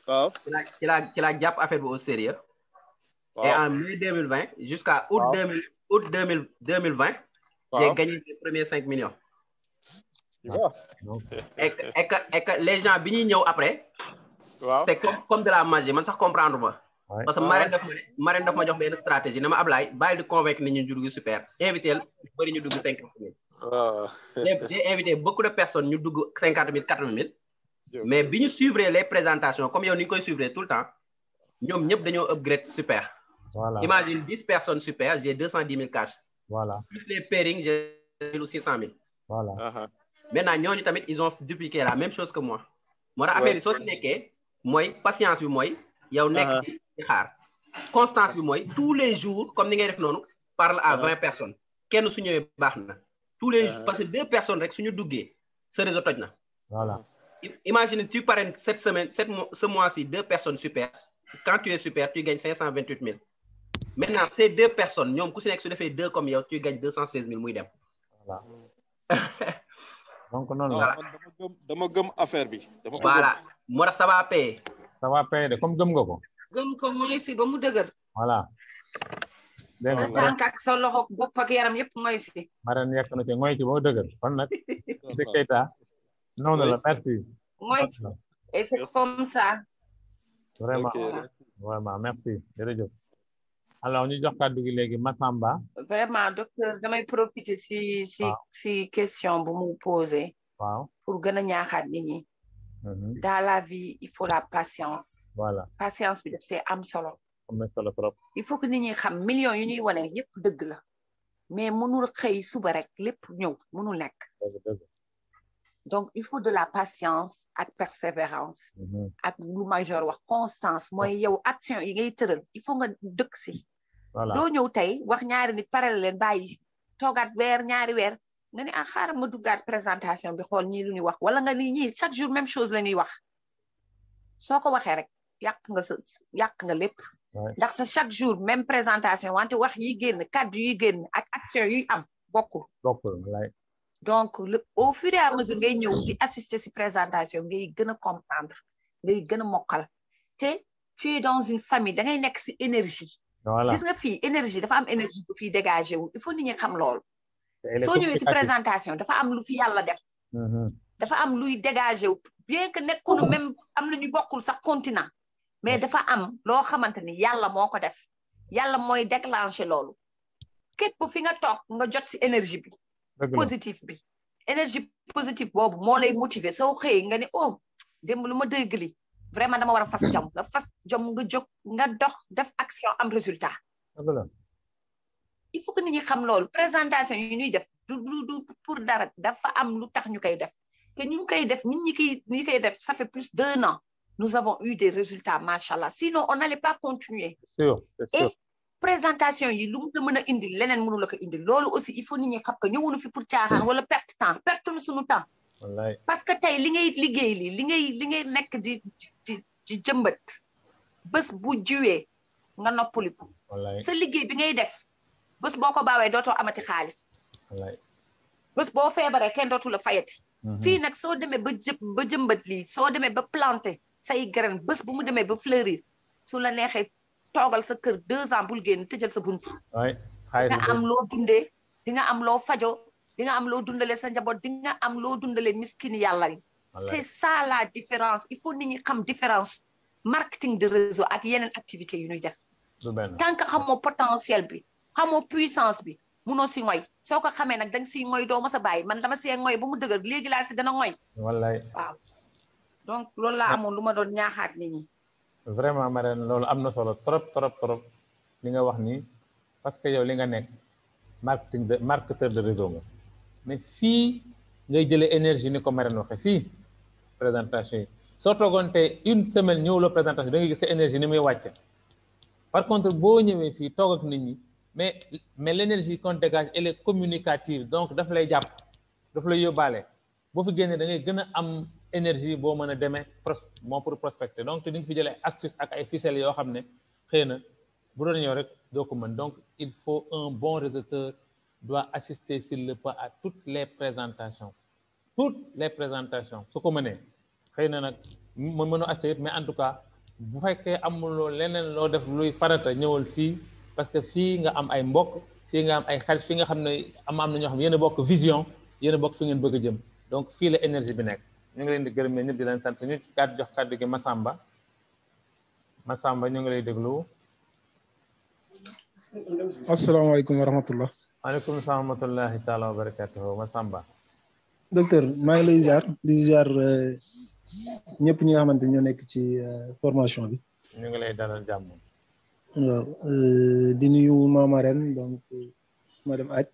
waaw
ci la jàpp affaire bi au sérieux. Et en mai 2020 jusqu'à août 2020. J'ai gagné les premiers 5 millions. Et que les gens bi ñuy ñëw après. C'est comme de la magie man sax comprendre ma. Parce que Marine daf ma jox benn stratégie ne ma Abdoulaye bàyyi di convaincre nit ñu dugg super invité ñu bëri ñu dugg 50 000. J'ai invité beaucoup de personnes ñu dugg 50 000 80 000. Mais bi ñu suivre les présentations comme yow ni ñu koy suivre tout le temps ñoom ñëpp dañoo upgrade super.
Voilà.
Imagine 10 personnes super, j'ai 210 000 cash.
Voilà.
Plus les pairings, j'ai 600 000.
Voilà.
Maintenant, ils ont dupliqué la même chose que moi. Moi, affaire yi soo si nekkee mooy patience bi mooy yow nekk ci xaar constance bi mooy tous les jours comme ni ngay def noonu parle à 20 personnes kenn su ñëwee baax na tous les jours parce que 2 personnes rek suñu duggee sa réseau toj na.
Voilà.
Imagine tu parraines cette semaine ce mois-ci 2 personnes super. Quand tu es super, tu gagnes 528 000. Maintenant, ces 2 personnes, ñoom ku si nekk su defee 2 comme yow, tu gagnes 216 000 muy dem.
Voilà. Donc non,
dama gëm affaire bi.
Voilà. Moo tax ça va payer.
Ça va payer de comme gëm nga ko.
gëm ko mu ngi si ba mu dëgër.
Voilà.
dégg nga tànk ak sa loxo bopp ak yaram yëpp mooy si.
Marème yekk na ci mooy ci ba mu dëgër kon nag. monsieur Keita. non non merci.
mooy et c'est comme ça.
Vraiment vraiment merci jërëjëf. alors ñu jox kàddu gi léegi Massamba.
Vraiment docteur damay profiter si question bu mu posé.
waaw
pour gën a ñaaxaat nit ñi. Dans la vie il faut la patience.
Voilà.
Patience bi daf see am solo.
am na solo trop.
il faut que nit ñi xam millions yu ñuy wane yëpp dëgg la mais mënul xëy suba rek lépp ñëw mënul nekk. Donc il faut de la patience ak persévérance. ak lu major wax constance mooy yow action yi ngay tëral il faut nga dëkk si.
Voilà.
doo ñëw tey wax ñaari nit parel leen bàyyi toogaat weer ñaari weer nga ne xaaral ma duggaat présentation bi xool ñii lu ñuy wax wala nga ni ñii chaque jour même chose la ñuy wax soo ko waxee rek yàq nga lépp. ndax sa chaque jour même présentation wante wax yi génn kàddu yi génn ak action yuy am bokkul. Donc au fur et à mesure ngay ñëw di assister si présentation ngay gën a comprendre ngay gën a mokkal te tu es dans une famille da ngay nekk si énergie.
Voilà.
Gis nga fii énergie dafa am énergie bu fii dégagé wu il faut nit ñi xam loolu. soo ñëwee si présentation dafa am lu fi yàlla def. dafa am luy dégagé wu bien que nekkunu même am na ñu bokkul sax continent mais dafa am loo xamante ni yàlla moo ko def yàlla mooy déclenché loolu képp fi nga toog nga jot si énergie bi. positif bi énergie positive boobu moo lay motiver soo xëyee nga ne oh démb lu ma dégg li vraiment dama war a fas jom nga fas jom nga jóg nga dox def action am résultat. Il faut que nit ñi xam loolu présentation yi ñuy def du pour dara dafa am lu tax ñu koy def te ñu koy def ñi koy def ça fait plus d'1 an nous avons eu des résultats machallah sinon on n'allait pas continuer.
C'est sûr.
Et présentation yi lu mu la mën a indi leneen mënu la ko indi loolu aussi il faut nit ñi xam que ñëwunu fi pour caaxaan wala perte temps perte nu suñu temps.
Wallaay.
Parce que tey li ngay liggéey li ngay nekk di jëmbat bés bu jiwee nga noppaliku.
Wallaay.
sa liggéey bi ngay def bés boo ko baawee dootoo amati xaalis.
Wallaay.
bés boo feebaree kenn dootu la fayati. fii nag soo demee ba jëmbat lii soo demee ba planter say graine bés bu mu demee ba fleurir su la neexee toogal sa kër 2 ans bul génn tëjal sa buntu.
waay
di nga am loo dundee di nga am loo fajo di nga am loo dundalee sa njaboot di nga am loo dundalee miskini yàlla yi. c'est ça la différence il faut nit ñi xam différence marketing de réseau ak yeneen activités yu ñuy def. tant que xamoo potentiel bi xamoo puissance bi munoo si ngoy soo ko xamee nag danga si ngoy doo ma sa bàyyi man dama see ngoy ba mu dëgër léegi laa si dana ngoy.
wallaay
waaw donc loolu laa amoon lu ma doon ñaaxaat nit ñi.
vraiment Marème loolu am na solo trop li nga wax nii parce que yow li nga nekk marketeur de réseau nga mais fii ngay jëlee énergie ni ko Marème waxee fii présentation yi soo toogoon te une semaine ñëwuloo présentation da ngay gis sa énergie ni muy wàcce par contre boo ñëwee fii toog ak nit ñi mais l'énergie qu'on dégage elle est communicative donc daf lay jàpp daf lay yóbbaale boo fi génnee da ngay gën a am énergie boo mën a demee pour prospecter donc te di nga fi jëlee astuce ak ay ficelles yoo xam ne xëy na bu doon ñëw rek doo ko mën donc il faut un bon réseauteur doit assister s'il le peut à toutes les présentations su ko mënee xëy na nag mu mënu assister mais en tout cas bu fekkee amuloo leneen loo def luy farata ñëwal fii parce que fii nga am ay mbokk fii nga am ay xarit fii nga xam ne am na ñoo xam ne yéen a bokk vision yéen a bokk fi ngeen bëgg a jëm donc fii la énergie bi nekk ñu ngi leen di gërëm ñëpp di leen sant ñu jox kàddu gi Massamba ñu ngi lay déglu.
asalaamaaleykum wa rahmatullah.
waaleykum salaam wa rahmatullahi taala wa barakatuhu Massamba.
docteur maa ngi lay ziar ñëpp ñi nga xamante ñoo nekk ci formation bi.
ñu ngi lay dalal jàmm.
waaw di nuyu Mama Ren donc madame Aj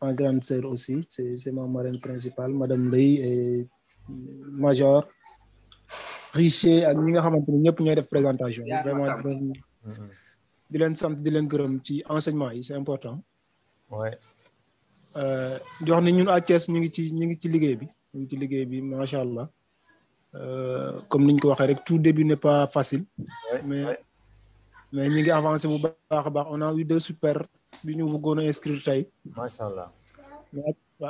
ma grande sœur aussi c'est ma marraine principale madame Lay et Major Richer ak ñi nga xamante ni ñëpp ñooy def présentation vraiment di leen sant di leen gërëm ci enseignement yi c'est important.
Ouais.
di wax ni ñun à Thiès ñu ngi ci liggéey bi macha allah comme niñ ko waxee rek tout début n'est pas facile. mais ñu ngi avancé bu baax a baax on a eu 2 super bi ñu bëggoon a inscrire tey.
macha allah.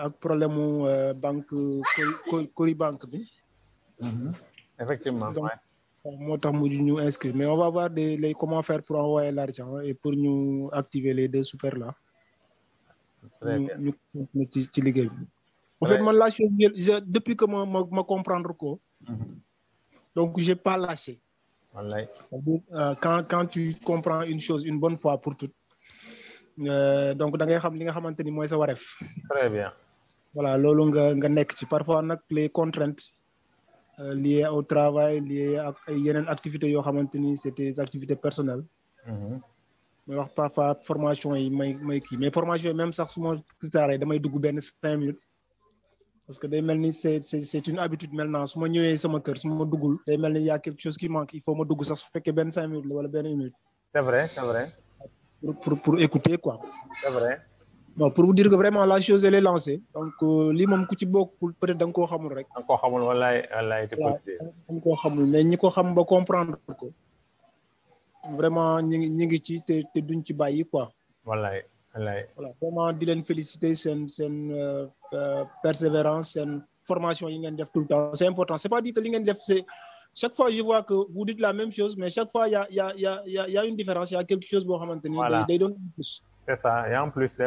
ak problème mu banque Cori banque bi.
Effectivement.
Donc, moo tax mu ñu inscrire mais on va voir comment faire pour envoyer l'argent et pour ñu activer les 2 super là. ñu ci liggéey bi. En fait man la chose depuis que ma comprendre ko. Donc j'ai pas lâché.
Wallaay.
Quand tu comprends une chose une bonne fois pour toutes. Donc da ngay xam li nga xamante ni mooy sa wareef.
Très bien.
Voilà loolu nga nekk ci parfois nag les contraintes liées au travail liées ak ay yeneen activités yoo xamante ni c'est des activités personnelles. may wax parfois formation yi may kii mais formation yi même sax su ma préparé damay dugg benn 5 minutes parce que day mel ni c'est une habitude maintenant su ma ñëwee sama kër su ma duggul day mel ni y a quelque chose qui manque il faut ma dugg sax su fekkee benn 5 minutes la wala benn minute.
C'est vrai.
pour écouter quoi.
C'est vrai.
Bon pour vous dire que vraiment la chose elle est lancée donc lii moom ku ci bokkul peut-être da nga koo xamul rek.
da nga koo xamul wallaay te
da nga koo xamul mais ñi ko xam ba comprendre ko vraiment ñi ngi ci te duñ ci bàyyi quoi.
wallaay.
Voilà vraiment di leen féliciter seen persévérance seen formation yi ngeen def tout le temps c'est important c'est pas dit que li ngeen def c'est chaque fois je vois que vous dites la même chose mais chaque fois y a une différence il y a quelque chose boo xamante ni. day doon plus.
C'est ça, il y a en plus.
Il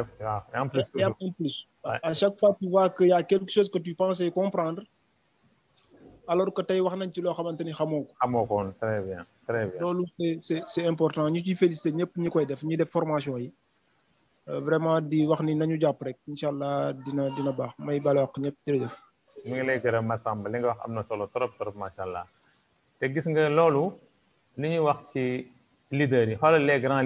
y a en plus. À chaque fois, tu vois qu'il y a quelque chose que tu pensais comprendre, alors que tu as dit que tu as
très bien.
Donc, c'est important. Nous te félicitons, nous avons des formations. Vraiment, di wax ni nañu japp rek inshallah dina bax may balok ñep jërëjëf
mi ngi lay gërëm Massamba li nga wax amna solo trop machallah te gis nga lolu li ñuy wax ci leaders yi xolal les grands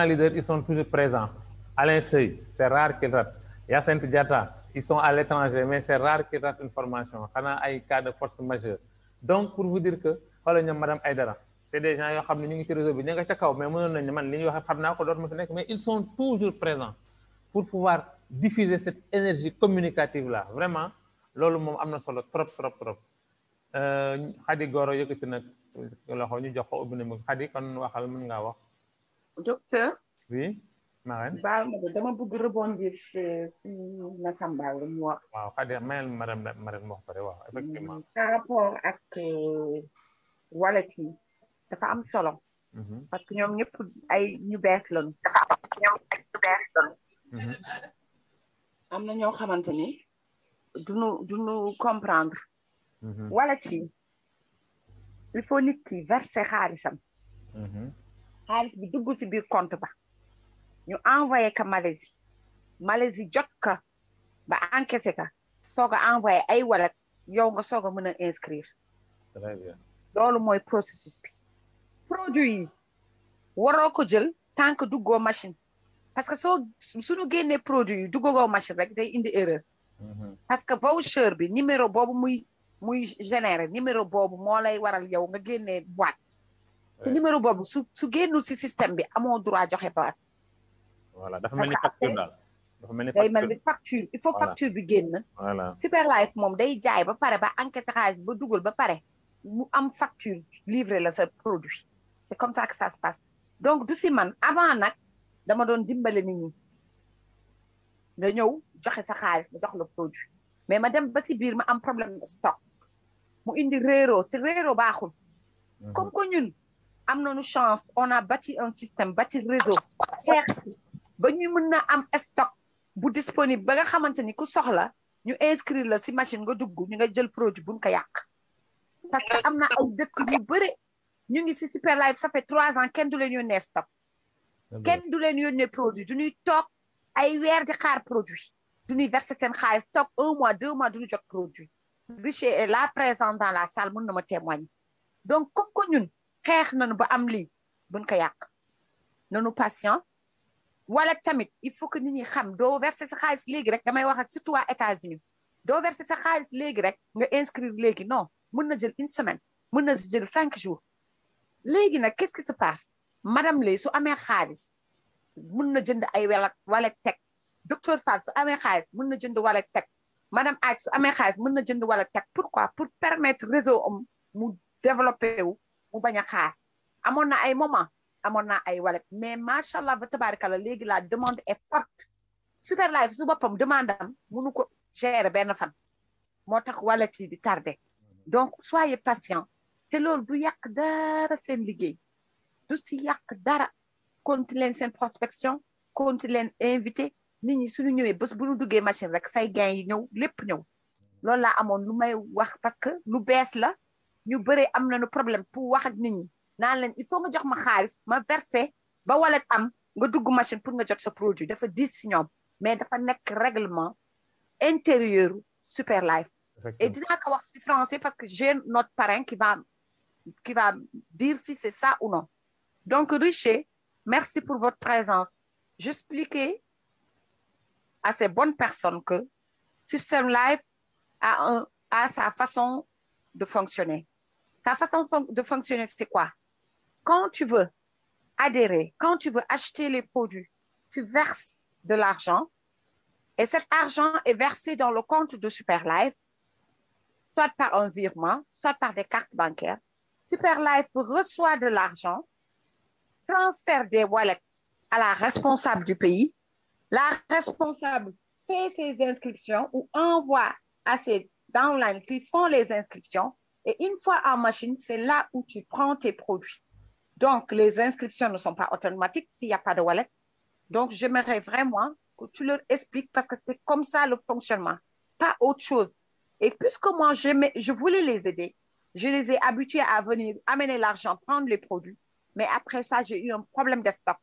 leaders ils sont toujours présents. Alain Sey c'est rare qu'il rate. Yacine Diatta ils sont à l'étranger mais c'est rare qu'ils ratent une formation xana ay cas de force majeure. Donc pour vous dire que xolal ñom madame Aïdara c'est des gens yoo xam ne ñu ngi ci réseau bi ñu nga ca kaw mais mënoon nañ ne man li ñuy wax xam naa ko dootuma fi nekk mais ils sont toujours présents pour pouvoir diffuser cette énergie communicative là vraiment loolu moom am na solo trop Khady Goro yëkkati nag loxo ñu jox ko ubbi na mu Khady kon waxal mën ngaa wax.
Docteur.
Oui Marème.
baal ma dama bëgg rebondir ci Massamba lu mu wax.
waaw Khady mayel Marème wax pare waaw effectivement.
Par rapport ak wallet yi dafa am solo. parce que ñoom ñëpp ay ñu bees lañu. am na ñoo xamante ni duñu comprendre. wallet yi il faut nit ki verser xaalisam. xaalis bi dugg ci biir compte ba ñu envoyé ka Malaisie jot ka ba encaissé ka soog a envoyé ay wallet yow nga soog a mën a inscrire.
Très bien.
loolu mooy processus bi. produit yi waroo ko jël tant que duggoo machine parce que suñu génnee produit yi duggoo machine rek day indi erreur. parce que voucher bi numéro boobu muy générer numéro boobu moo lay waral yow nga génnee boîte. te numéro boobu su génnul ci système bi amoo droit joxe boîte.
voilà dafa mel ni facture daal.
day mel ni facture il faut facture bi génn.
voilà
Superlife moom day jaay ba pare ba encaissé xaalis ba dugal ba pare mu am facture livré la sa produit c'est comme ça que ça se passe donc du si man avant nag dama doon dimbale nit ñi nga ñëw joxe sa xaalis ma jox la produit mais ma dem ba si biir ma am problème de stock mu indi réeroo te réeroo baaxul. comme que ñun am nañu chance on a bâti un système bâti réseau xeex ba ñu mën na am stock bu disponible ba nga xamante ni ku soxla ñu inscrire la si machine nga dugg ñu nga jël produit buñ ko yàq parce que am na ay dëkk yu bëri ñu ngi si Superlife ça fait 3 ans kenn du leen yónnee stock kenn du leen yónnee produit du ñuy toog ay weer di xaar produit du ñuy verser seen xaalis toog 1 mois 2 mois du ñu jot produit Richer est là présent dans la salle mën na ma témoigner donc comme que ñun xeex nañu ba am lii buñ ko yàq nañu patient wala tamit il faut que nit ñi xam doo verser sa xaalis léegi rek damay wax ak surtout waa États-Unis doo verser sa xaalis léegi rek nga inscrire léegi non
mën na jël une semaine mën na jël 5 jours léegi nag qu'est-ce qui se passe madame Lay su amee xaalis mën na jënd ay wallet teg docteur Fall su amee xaalis mën na jënd wallet teg madame Aït su amee xaalis mën na jënd wallet teg pourquoi pour permettre réseau am mu développé wu mu bañ a xaar amoon na ay moment amoon na ay wallet mais macha allah ba tabaarkalla léegi la demande est forte Superlife su boppam demande am mënu ko gérer benn fan moo tax wallet yi di tardé donc soyez patient te loolu du yàq dara seen liggéey du si yàq dara continue leen seen prospection continue leen invité nit ñi suñu ñëwee bés bu ñu duggee machine rek say gain yi ñëw lépp ñëw loolu laa amoon lu may wax parce que lu bees la ñu bëri am nañu problème pour wax ak nit ñi naan leen il faut nga jox ma xaalis ma versé ba wallet am nga dugg machine pour nga jot sa produit dafa diis si ñoom mais dafa nekk règlement intérieur Superlife et dinaa ko wax si français parce que j'ai notre parrain qui va dire si c'est ça ou non donc Richer merci pour votre présence j'expliquais à ces bonnes personnes que Superlife a sa façon de fonctionner. Sa façon de fonctionner, c'est quoi? Quand tu veux adhérer, quand tu veux acheter les produits, tu verses de l'argent et cet argent est versé dans le compte de Superlife, soit par un virement, soit par des cartes bancaires. Superlife reçoit de l'argent, transfère des wallets à la responsable du pays. La responsable fait ses inscriptions ou envoie à ses downlines qui font les inscriptions. Et une fois en machine, c'est là où tu prends tes produits. Donc, les inscriptions ne sont pas automatiques s'il n'y a pas de wallet. Donc, j'aimerais vraiment que tu leur expliques parce que c'est comme ça le fonctionnement, pas autre chose. Et puisque moi, je voulais les aider, je les ai habitués à venir amener l'argent, prendre les produits. Mais après ça, j'ai eu un problème de stock.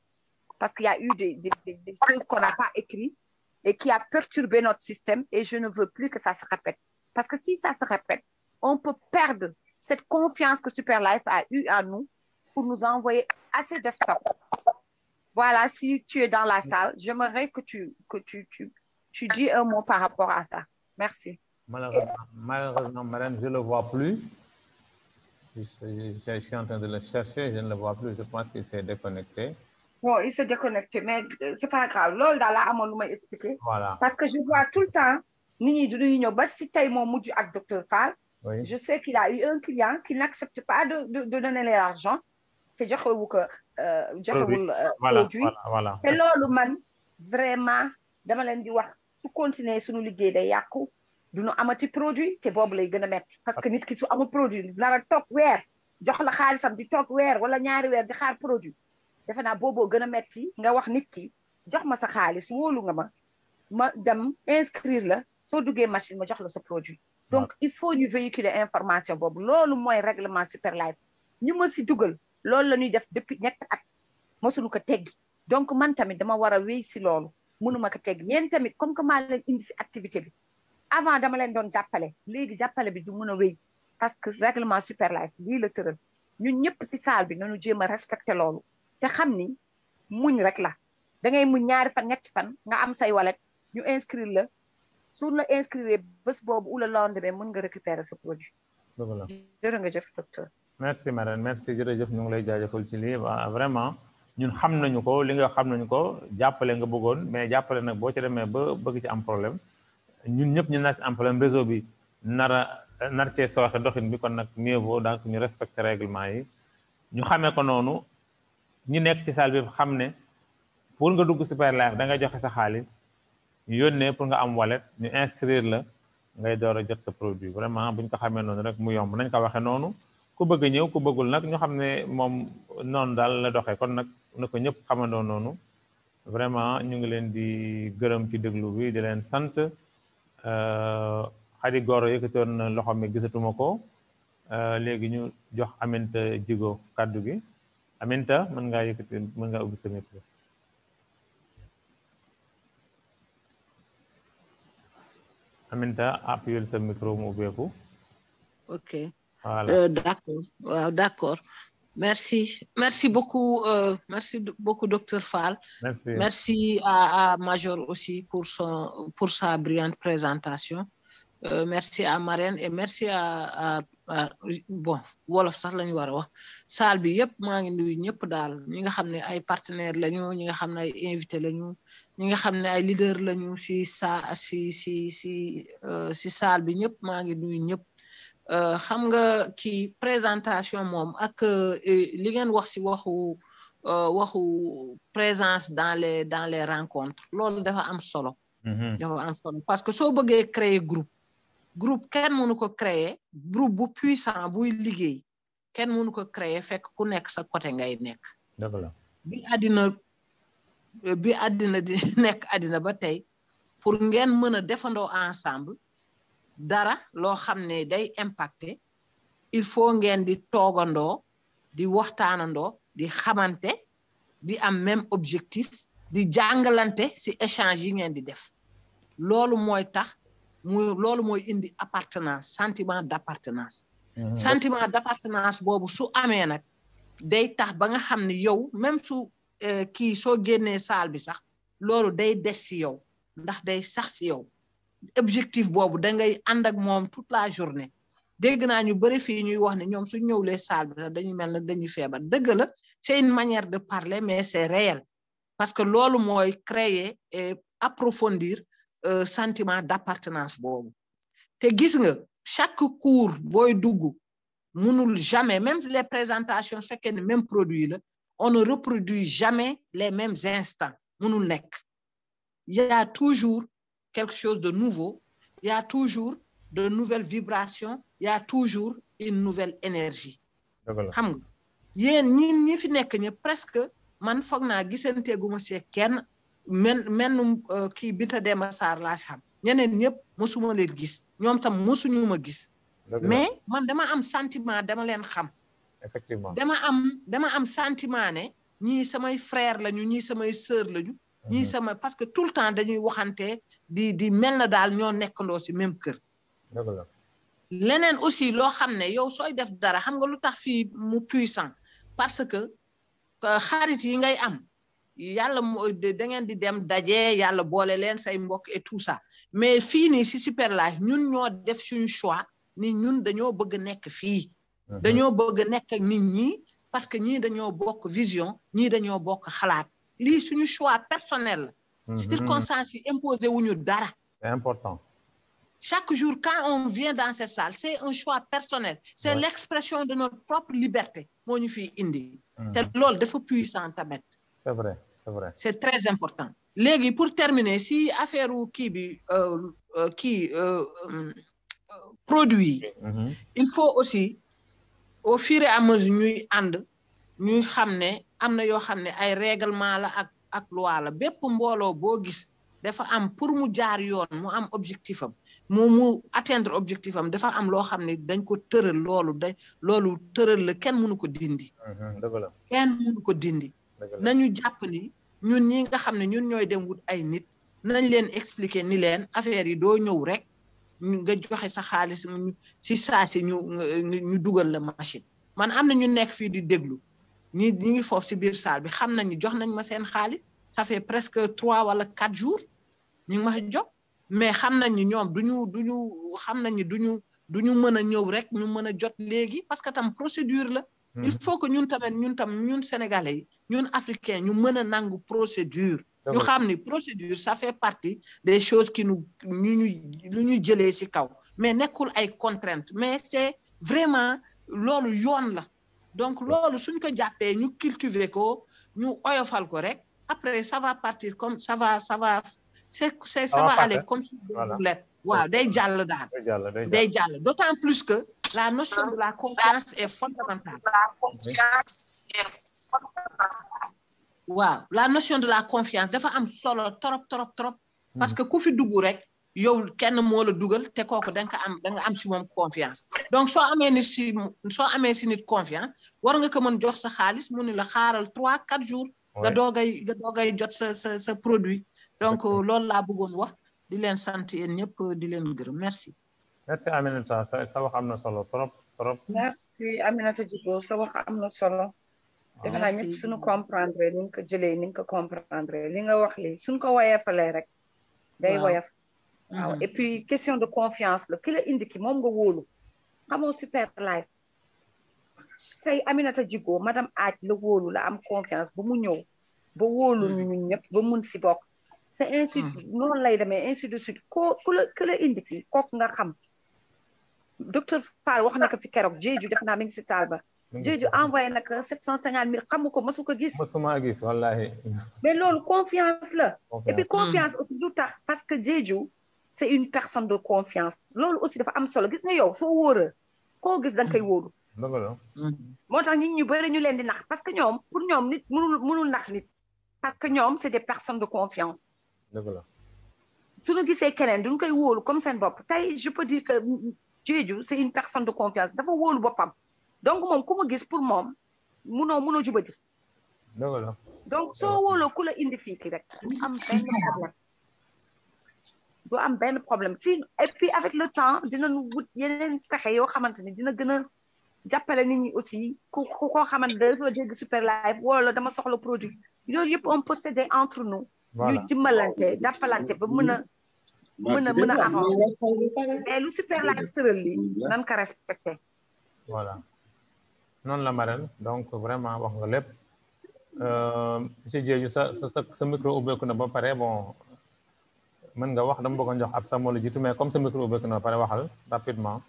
Parce qu'il y a eu des choses qu'on n'a pas écrites et qui a perturbé notre système et je ne veux plus que ça se répète. Parce que si ça se répète, on peut perdre cette confiance que Superlife a eue en nous pour nous envoyer assez de stock. Voilà, si tu es dans la salle, j'aimerais que tu dis un mot par rapport à ça. Merci.
Malheureusement, madame, je ne le vois plus. Je suis en train de le chercher, je ne le vois plus. Je pense qu'il s'est déconnecté.
Bon, il s'est déconnecté, mais c'est pas grave. Lol, dans la amon, m'a expliqué.
Voilà.
Parce que je vois tout le temps, Dr Fall,
oui.
Je sais qu'il a eu un client qui n'accepte pas de donner l'argent. C'est produit.
Voilà.
Et là, vraiment, dama len di wax su continuer suñu liggéey day yakku duñu amati produit té bobu lay gëna metti parce que nit ki su amul produit dara tok wër jox la xaalisam di tok wër wala ñaari wër di xaar produit defe naa booboo gën a metti nga wax nit ki jox ma sa xaalis wóolu nga ma dem inscrire la soo duggee machine ma jox la sa produit donc il faut ñu véhiculer information boobu loolu mooy règlement Superlife ñu ma si dugal loolu la ñuy def depuis ñetti at mosuñu ko teggi donc man tamit dama war a wéy si loolu mënuma ko teggi yéen tamit comme que maa leen indi si activité bi avant dama leen doon jàppale léegi jàppale bi du mën a wéy parce que règlement Superlife lii la tëral ñun ñëpp si salle bi nañu jéem a respecté loolu te xam ni muñ rek la da ngay muñ ñaari fan ñetti fan nga am say wallet ñu inscrire la su la inscrire bés boobu ou le lendemain mën nga récupérer sa produit. jërë nga jëf docteur.
merci madame merci jërëjëf ñu ngi lay jaajëfal ci lii vraiment ñun xam nañu ko li nga xam nañu ko jàppale nga bëggoon mais jàppale nag boo ci demee ba bëgg ci am problème ñun ñëpp ñu nar ci am problème réseau bi nar cee sooxe doxin bi kon nag mieux vaut donc ñu respecter règlement yi ñu xamee ko noonu. ñu nekk ci salle bi xam ne pour nga dugg Superlife da nga joxe sa xaalis ñu yónnee pour nga am wallet ñu inscrire la ngay door a jot sa produit vraiment buñ ko xamee noonu rek mu yomb nañ ko waxee noonu ku bëgg a ñëw ku bëggul nag ñu xam ne moom noonu daal la doxee kon nag na ko ñëpp xamandoo noonu vraiment ñu ngi leen di gërëm ci déglu bi di leen sant Xadi Goro yëkkatoon na loxo mi gisatuma ko léegi ñu jox Aminta Jigo kàddu gi Aminta mën ngaa yëkkati mën ngaa ubbi sa micro. Aminta appuyé sa micro mu ubbeeku.
Ok.
Voilà.
D'accord. Wow, d'accord. Merci beaucoup docteur Fall.
Merci
à Major aussi pour sa brillante présentation. merci à Marraine et merci à bon wolof sax lañu war a wax salle bi yëpp maa ngi nuyu ñëpp daal ñi nga xam ne ay partenaires lañu ñi nga xam ne ay invité lañu ñi nga xam ne ay leader lañu si salle bi ñëpp maa ngi nuyu ñëpp xam nga kii présentation moom ak li ngeen wax si waxu présence dans les rencontres loolu dafa am solo. dafa am solo parce que soo bëggee créer groupe kenn mënu ko créer groupe bu puissant buy liggéey kenn mënu ko créer fekk ku nekk sa côté ngay nekk.
dëgg la
bi àddina di nekk àddina ba tey pour ngeen mën a defandoo ensemble dara loo xam ne day impacter il faut ngeen di toogandoo di waxtaanandoo di xamante di am même objectif di jàngalante ci échange yi ngeen di def loolu mooy tax loolu mooy indi appartenance sentiment d'appartenance sentiment d'appartenance boobu su amee nag day tax ba nga xam ne yow même su kii soo génnee salle bi sax loolu day des ci yow ndax day sax ci yow objectif boobu da ngay ànd ak moom toute la journée dégg naa ñu bari fii ñuy wax ne ñoom su ñëwlee salle bi sax dañuy mel ne dañuy feebar dëgg la c'est une manière de parler mais c'est réel parce que loolu mooy créer et approfondir sentiment d'appartenance boobu te gis nga chaque cours booy dugg mënul jamais même les présentations fekkee ne même produit la on ne reproduit jamais les mêmes instants mënul nekk il y a toujours quelque chose de nouveau il y a toujours de nouvelles vibrations il y a toujours une nouvelle énergie xam nga yéen ñi fi nekk ñi presque man foog naa gisanteeguma see kenn mennum kii Binta Demba Sarr laa si xam ñeneen ñëpp mosuma leen gis ñoom tam mosuñu ma gis mais man dama am sentiment dama leen xam
effectivement
dama am sentiment ne ñii samay frère lañu ñii samay sœur lañu ñii sama parce que tout le temps dañuy waxante di mel na daal ñoo nekkandoo si même kër leneen aussi loo xam ne yow sooy def dara xam nga lu tax fii mu puissant parce que xarit yi ngay am yàlla da ngeen di dem daje yàlla boole leen say mbokk et tout ça mais fii nii si Superlife ñun ñoo def suñu choix ni ñun dañoo bëgg nekk fii dañoo bëgg nekk ak nit ñi parce que ñii dañoo bokk vision ñii dañoo bokk xalaat lii suñu choix personnel la circonstances yi imposé wuñu dara
c'est important
chaque jour quand on vient dans cette salle c'est un choix personnel c'est l'expression de notre propre liberté moo ñu fi indi te loolu dafa puissant tamit
c'est vrai
c'est très important léegi pour terminer si affaire kii bi produit il faut aussi au fur et à mesure ñuy ànd ñuy xam ne am na yoo xam ne ay règlement la ak loi la bépp mbooloo boo gis dafa am pour mu jaar yoon mu am objectif am mu atteindre objectif am dafa am loo xam ne dañ ko tëral loolu tëral la kenn mënu ko dindi kenn mënu ko dindi nañu jàpp ni ñun ñi nga xam ne ñun ñooy dem wut ay nit nañ leen expliquer ni leen affaire yi doo ñëw rek nga joxe sa xaalis si saa si ñu dugal la machine man am na ñu nekk fii di déglu ñi ngi foofu si biir salle bi xam nañ ni jox nañ ma seen xaalis ça fait presque 3 wala 4 jours ñu ngi ma jox mais xam nañ ni ñoom duñu xam nañ ni duñu mën a ñëw rek ñu mën a jot léegi parce que tam procédure la il faut que ñun sénégalais yi ñun africains ñu mën a nangu procédure ñu xam ni procédure ça fait partie des choses qui lu ñu jëlee ci kaw mais nekkul ay contraintes mais c'est vraiment loolu yoon la donc loolu suñ ko jàppee ñu cultiver ko ñu oyofal ko rek après ça va partir comme ça va aller comme sur des roulettes waaw day jàll daal day jàll d'autant plus que la notion de la confiance est fondamentale waaw la notion de la confiance dafa am solo trop parce que ku fi dugg rek yow kenn moo la dugal te kooku da nga am si moom confiance donc soo amee si nit confiance war nga ko mën jox sa xaalis mu ni la xaaral 3-4 jours nga doogay jot sa produit donc loolu laa bëggoon wax di leen sant yéen ñëpp di leen gërëm merci
Aminata sa wax am na solo trop
merci Aminata Djibo sa wax am na solo defe naa ñëpp suñu comprendre ni nga ko jëlee ni nga ko comprendre li nga wax li suñ ko woyefalee rek day woyaf waaw et puis question de confiance la ki la indi ki moom nga wóolu xamoo Superlife tey Aminata Djigo madame Aaj la wóolu la am confiance ba mu ñëw ba wóolu ñun ñëpp ba mun si bokk c'est ainsi noonu lay demee ainsi de suite ku la indi ki kooku nga xam docteur Fall wax na ko fi keroog Jeeju def naa mi ngi si saal ba Jeeju envoyé na ko 750 000 xamu ko masu ko gis
masuma gis wallahi
mais loolu confiance la et puis confiance aussi du tax parce que Jeeju c'est une personne de confiance loolu aussi dafa am solo gis nga yow soo wóora koo gis da nga koy wóolu moo tax nit ñu bëri ñu leen di nax parce que ñoom pour ñoom nit mënul nax nit parce que ñoom c'est des personnes de confiance suñu gisee keneen duñ koy wóolu comme seen bopp tey je peux dire que Jeeju c'est une personne de confiance dafa wóolu boppam donc moom ku ma gis pour moom munoo jubadi donc soo wóoloo ku la indi fii rek du am benn problème si et puis avec le temps dinañu wut yeneen pexe yoo xamante ni dina gën a jàppale nit ñi aussi ku koo xamante da soo dégg Superlife wala dama soxla produit loolu yëpp on peut s'aider entre nous ñu dimbalante jàppalante ba mën a avancer mais lu Superlife tëral li nan ko respecté
voilà noonu la Marème donc vraiment wax nga lépp monsieur Diédhiou sa micro ubbeeku na ba pare bon mën nga wax dama bëgg a jox ab sa moo la jiitu mais comme sa micro ubbeeku na ba pare waxal rapidement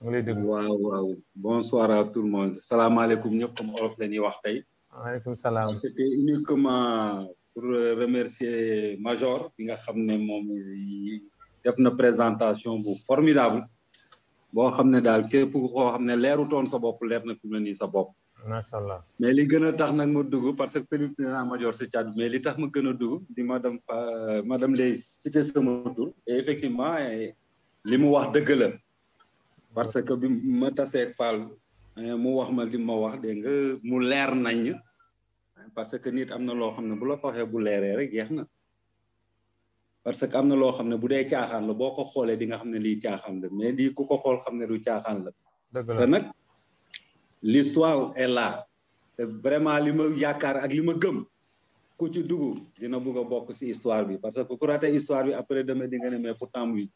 nga lay déglu
waaw bonsoir à tout le monde salaamaaleykum ñëpp comme olof la ñuy wax tey
waaleykum salaam
c'était uniquement pour remercier Major bi nga xam ne moom def na présentation bu formidable boo xam ne daal képp koo xam ne leerutoon sa bopp leer na fi mu ne nii sa bopp
macha allah mais
li gën a tax nag ma dugg parce que président Major si chat mais li tax ma gën a dugg di madame lay cité sama tur et effectivement li mu wax dëgg la parce que bi ma tasee Fall mu wax ma li ma wax dégg nga mu leer nañ parce que nit am na loo xam ne bu la ko waxee bu leeree rek jeex na parce que am na loo xam ne bu dee caaxaan la boo ko xoolee di nga xam ne lii caaxaan la mais lii ku ko xool xam ne du caaxaan la te nag l'histoire est là te vraiment li ma yaakaar ak li ma gëm ku ci dugg dina bëgg a bokk si histoire bi parce que ku raté histoire bi après demain di nga ne mais pourtant muy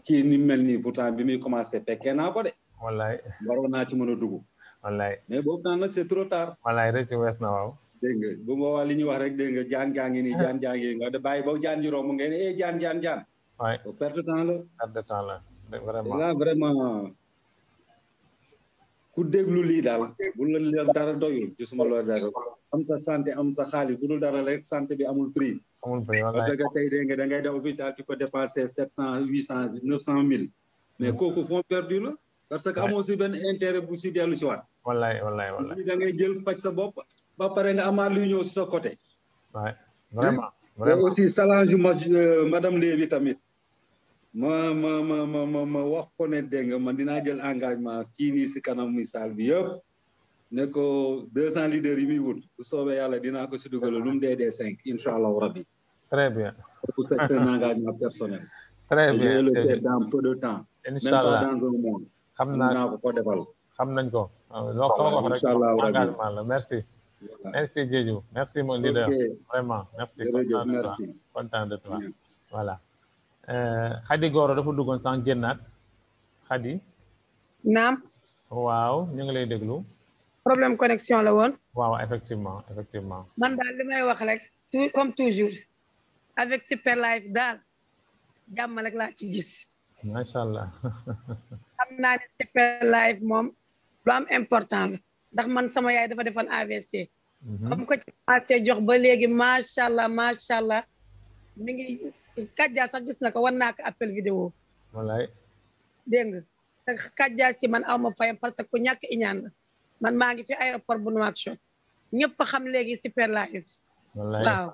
kii ni mel nii pourtant bi muy commencé fekkee naa ko de
wallaay
waroon naa ci mën a dugg
wallaay
mais boobu temps nag c'est trop tard
wallaay rek wees na waaw
dégg nga bu boobaa li ñuy wax rek dégg nga jaan jaa ngi nii jaan jaa ngi nga da bàyyi ba jaan ji romb ngeen ne jaan
waay
perte de temps la
vraiment
là vraiment ku déglu lii daal bu la dara doyul gisuma loolu dara am sa santé am sa xaalis bu dul dara rek santé bi amul prix parce que tey dégg nga da ngay dem hôpital tu peux dépenser 700 800 900 000 mais kooku fond perdu la parce que amoo si benn intérêt bu si dellu si waat
wallaay
da ngay jël faj sa bopp ba pare nga amaat luy ñëw si sa côté
waay vraiment
aussi salange madame Lévi tamit ma wax ko ne dégg nga man dinaa jël engagement kii nii si kanam misaal bi yëpp ne ko 200 leaders yi muy wut bu soobee yàlla dinaa ko si dugal lu mu dee 5 incha allahu rabbi
très bien
pour c'est un engagement personnel
très bien
je vais le faire dans peu de temps
incha allah
même pas dans un mois
xam naa
ko defal
xam nañ ko wax sama wax rek engagement la merci merci Diédhiou merci mon leader vraiment merci content de toi voilà Khady Goro dafa duggoon sans génnaat Khady
naam
waaw ñu ngi lay déglu
problème connexion la woon
waaw effectivement
man daal li may wax rek comme toujours avec Superlife daal jàmm rek laa ci gis
macha allah
xam naa ne Superlife moom lu am important la ndax man sama yaay dafa defoon AVC comme ko ci commencé jox ba léegi macha allah mi ngi Kadja sax gis na ko war naa ko appel vidéo
wallaay
dégg nga te Kadja si man aw ma fayam parce que ku ñàkk iñaan la man maa ngi fi aéroport bu Nouakchott ñëpp xam léegi Superlife waaw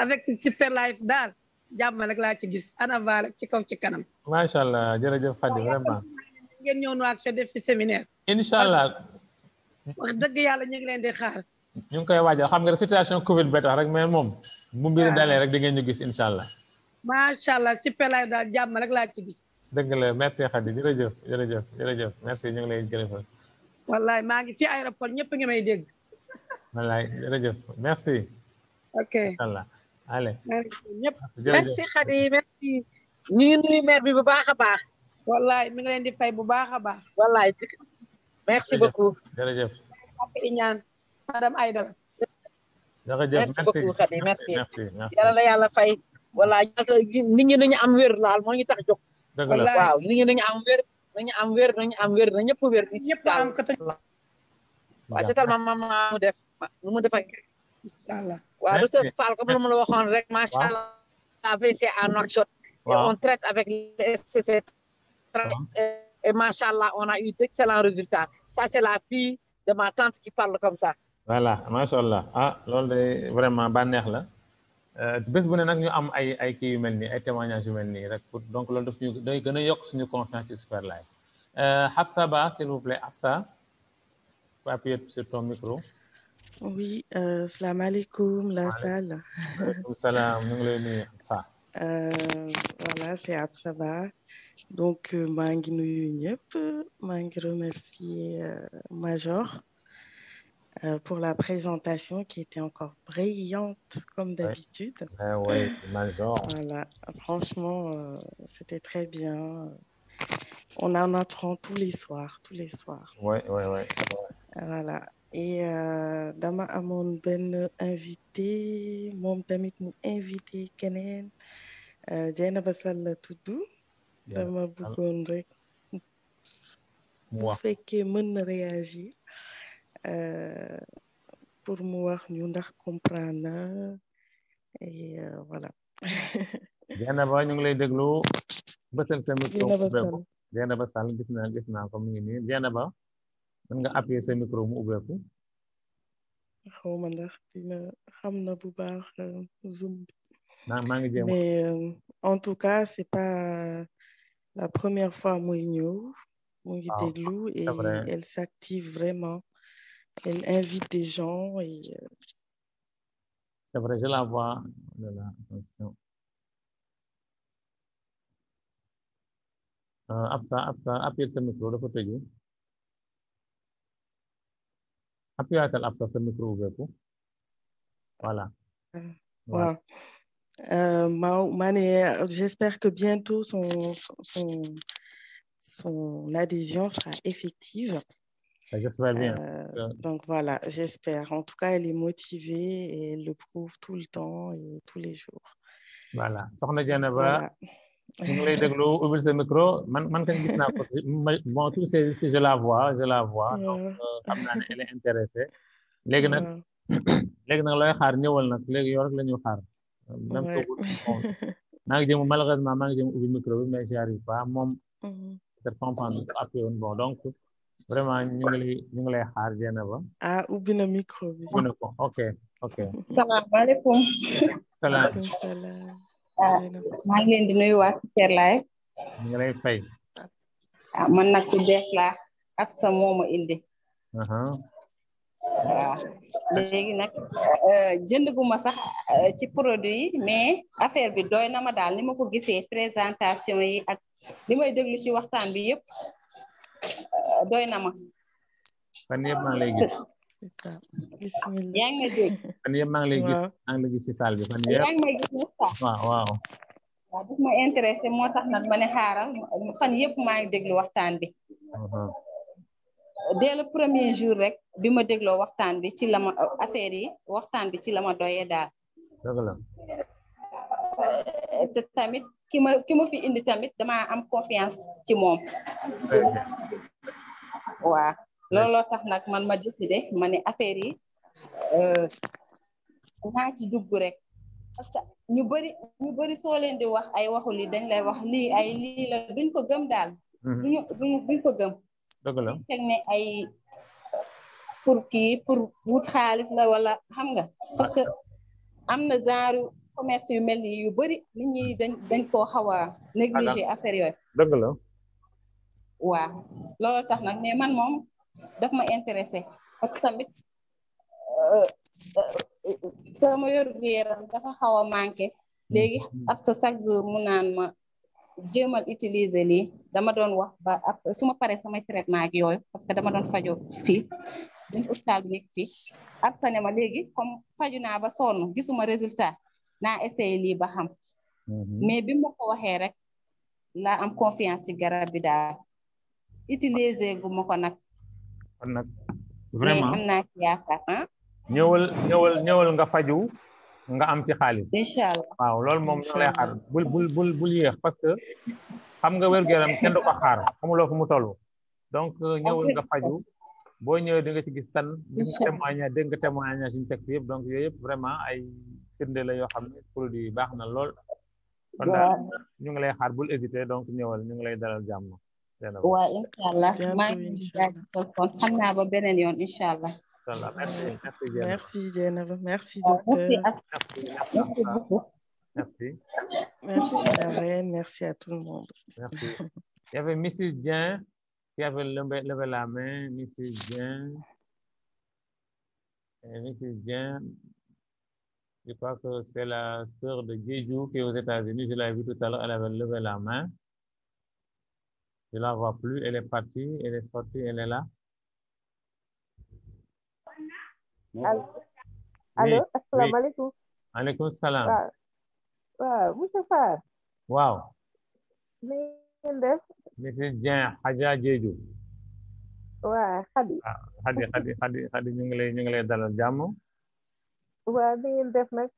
avec Superlife daal jàmm rek laa ci gis anava rek ci kaw ci kanam
macha allah jërëjëf Khady vraiment
ngeen ñëw Nouakchott def fi séminaire
incha allah
wax dëgg yàlla ñu ngi leen di xaar
ñu ngi koy waajal xam nga situation Covid ba tax rek mais moom bu mbir dalee rek di ngeen ñu gis incha allah
macha allah Superlife daal jàmm rek laa ci gis
dëgg la merci Khady jërëjëf merci ñu ngi lay jërëjëfal
wallaay maa ngi fi aéroport ñëpp ngi may dégg
wallaay jërëjëf merci
ok
incha allah allez
ñëpp merci Khady merci
ñu nuyu maire bi bu baax a baax.
wallaay mi ngi leen di fay bu baax a baax.
wallaay merci beaucoup.
jërëjëf.
ak Iñaan madame Aïdara.
jërëjëf
merci beaucoup Khady merci.
merci
yàlla la yàlla fay. wallaay nit ñi nañu am wér laal moo ñu tax jóg.
dëgg la
waaw nit ñi nañu am wér. nañu am wér na ñëpp wér.
ñëpp am ko
waaw c'est tellement maman mu def lu mu def ak. waaw du sa Fall comme lu ma la waxoon rek macha allah. c'est en Nouakchott. et on traite avec les SCC. et macha allah on a eu d'excellents résultats. Ça c'est la fille de ma tante qui parle comme ça.
voilà macha allah ah loolu de vraiment bànneex la bés bu ne nag ñu am ay kii yu mel nii ay témoignages yu mel nii rek pour donc loolu daf ñu day gën a yokk suñu confiance ci Superlife. Hafsa Ba s'il vous plaît Hafsa. Tu peux appuyer sur ton micro.
Oui, salam alaikum, la salle.
Salam, nous le ça.
Voilà, c'est Absaba. Donc, mangi nuyu ñep, mangi remercier Major pour la présentation qui était encore brillante comme d'habitude.
Oui, Major.
Voilà, franchement, c'était très bien. On en apprend tous les soirs.
Oui.
Voilà. Et dama amoon benn invité moom tamit mu invité keneen Dieynaba Sall la tudd dama bëggoon rek bu fekkee mën na réagir pour mu wax ñu ndax comprendre na et voilà.
Dieynaba ñu ngi lay déglu bësal sa micro Dieynaba Sall gis naa ko mu ngi nii Dieynaba mën nga appuyer sa micro mu ubbeeku.
xawma ndax dina xam na bu baax Zoom bi.
maa ngi jéem.
Mais en tout cas c'est pas la première fois muy ñëw mu ngi déglu et elle s'active vraiment. Elle invite des gens et.
C'est vrai, je la vois de là. Attention. Absa appuyer sa micro dafa tëju. Appuyaatal Absa sa micro ubbeeku. Voilà.
Wow. J'espère que bientôt son adhésion sera effective.
J'espère bien.
Donc voilà, j'espère. En tout cas, elle est motivée et elle le prouve tout le temps et tous les jours.
Voilà. Soxna Dieynaba ñu ngi lay déglu ubbil sa micro man kañ gis naa ko bon tout c'est si je la vois donc xam naa ne elle est intéressée léegi nag looy xaar ñëwal nag léegi yow rek la ñu xaar même toogul maa ngi jëm malheureusement maa ngi jëm ubbi micro bi mais j'y arrive pas moom peut-être comprendre ko appuyé woon bon donc vraiment ñu ngi lay xaar Dieynaba
ubbi na micro bi
ubbi na ko ok
salaamaaleykum
salaam
maa ngi leen di nuyu waa Superlife
ñu ngi lay fay
man nag ku bees laa ak sa mooma indi waaw léegi nag jëndaguma sax ci produit yi mais affaire bi doy na ma daal ni ma ko gisee présentation yi ak li may déglu ci waxtaan bi yëpp doy na ma
fan yëpp maa ngi lay gis
bismillah
yaa ngi may dégg
fan yëpp maa ngi lay gis ci salle bi fan yëpp
yaa ngi may gis
waaw
daf ma intéressé moo tax nag ma ne xaaral fan yëpp maa ngi déglu waxtaan bi dès le premier jour rek bi ma dégloo waxtaan bi ci la ma affaire yi waxtaan bi ci la ma doyee daal
dëgg la
te tamit ki ma fi indi tamit dama am confiance ci moom waaw looloo tax nag man ma décidé ma ne affaire yi naa ci dugg rek parce que ñu bari soo leen di wax ay waxu li dañ lay wax lii ay lii la duñ ko gëm daal duñ ko gëm
dëgg la
teg ne ay pour wut xaalis la wala xam nga parce que am na genre commerce yu mel ni yu bari nit ñi dañ koo xaw a négliger affaire yooyu
dëgg la
waaw loolu tax nag mais man moom daf ma intéressé parce que tamit sama yor-gu-yaram dafa xaw a manqué léegi ab sa chaque jour mu naan ma jéemal utiliser lii dama doon wax ba su ma paree samay traitement ak yooyu parce que dama doon fajoo fii dañ hôpital bi nekk fii arsane ma léegi comme faju naa ba sonn gisuma résultat naa essayé lii ba xam mais bi ma ko waxee rek laa am confiance ci garab bi daal utiliser gu ma ko nag
kon nag vraiment
mais am naa ci yaakaar ah
ñëwal nga faju nga am ci xaalis
inshallah
waaw loolu moom ñu lay xaar bul yéex parce que xam nga wér-gu-yaram kenn du ko xaar xamuloo fu mu toll donc ñëwal nga faju boo ñëwee di nga ci gis tan gis nga témoignage dégg nga témoignage yi ñu teg fi yëpp donc yooyu yëpp vraiment ay firnde la yoo xam ne produit yi baax na lool kon daal ñu ngi lay xaar bul hésiter donc ñëwal ñu ngi lay dalal jàmm
waaw inshallah maa ngi jaajëfal kon xam naa ba beneen yoon inshallah
merci Dieynaba merci docteur
merci beaucoup
merci
la reine merci à tout le monde
merci il y avait Mrs. Dieng qui avait levé la main. Mrs. Dieng. Mrs. Dieng, je crois que c'est la sœur de Jeju qui est aux États-Unis. Je l'avais vu tout à l'heure, elle avait levé la main. Je ne la vois plus. Elle est partie, elle est sortie, elle est là.
Allô, assalamu alaikum.
Alaikum salam.
Waaw, monsieur Fall.
Waaw.
Def
Mrs. Dieng Hadja Jeju.
Waa Khady.
Khady ñu ngi lay dalal jàmm.
Waa bi ngeen def nag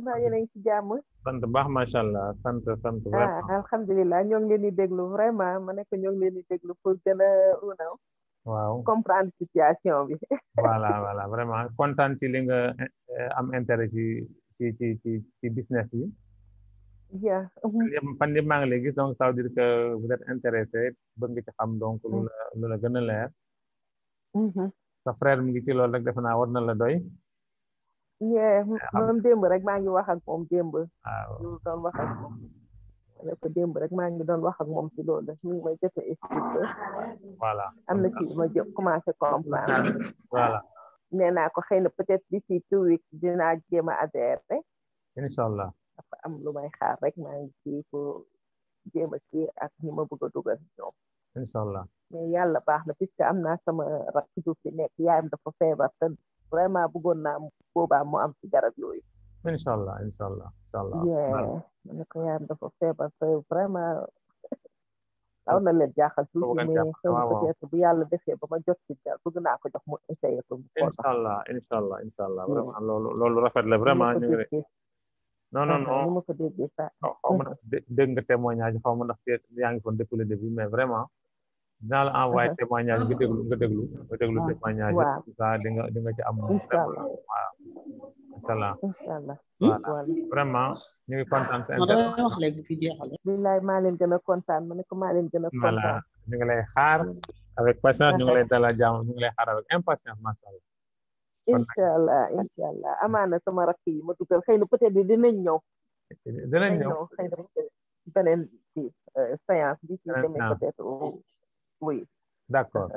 maa ngi leen ci jàmm.
sant baax macha allah sant vraiment.
Alhamdulilah ñoo ngi leen di déglu vraiment ma nekk ñoo ngi leen di déglu pour gën a
waaw
comprendre situation bi.
voilà vraiment kontaan ci li nga am intérêt ci business yi.
Yeah.
fan yëpp maa ngi lay gis donc ça veut dire que vous êtes intéressé bëgg nga ci xam donc lu la gën a leer. sa frère mi ngi ci loolu rek defe naa war na la doy.
moom démb rek maa ngi wax ak moom démb.
waaw
doon wax ak moom. ne ko démb rek maa ngi doon wax ak moom ci loolu ñu ngi may jot a expliqué.
voilà
am na ci ma commencé comprendre.
voilà
nee naa ko xëy na peut-être d'ici 2 weeks dinaa jéem a adhéré.
incha allah.
dafa am lu may xaar rek maa ngi ci pour jéem a kii ak ñi ma bëgg a dugal ñoom.
incha allah
mais yàlla baax na puisque am naa sama rakk ju fi nekk yaayam dafa feebar te vraiment bëggoon naa boobaa mu am ci garab yooyu.
incha allah
ma ne ko yaayam dafa feebar te vraiment aw na leen jaaxal tuuti mais xëy na peut-être bu yàlla defee ba ma jot ci dara bëgg naa ko jox mu essayé ko.
incha allah vraiment loolu rafet la vraiment ñu ngi non
ni ma ko déggee sax
xaw ma ndax dégg nga témoignage xaw ma ndax yaa ngi foon depuis le début mais vraiment dinaa la envoyé témoignage nga déglu témoignage di nga ci am
inshallah
inshallah voilà vraiment ñu ngi kontaan
wax léegi fi jeexale
billaay maa leen gën a kontaan ma ne ko maa leen gën a kontaan
ñu ngi lay xaar avec patience ñu ngi lay dalal jàmm ñu ngi lay xaar avec impatience macha allah
inshallah amaana sama rakk yi ma dugal xëy na peut-être dinañ ñëw xëy na beneen ci séance bi ci demee peut-être oui
d'accord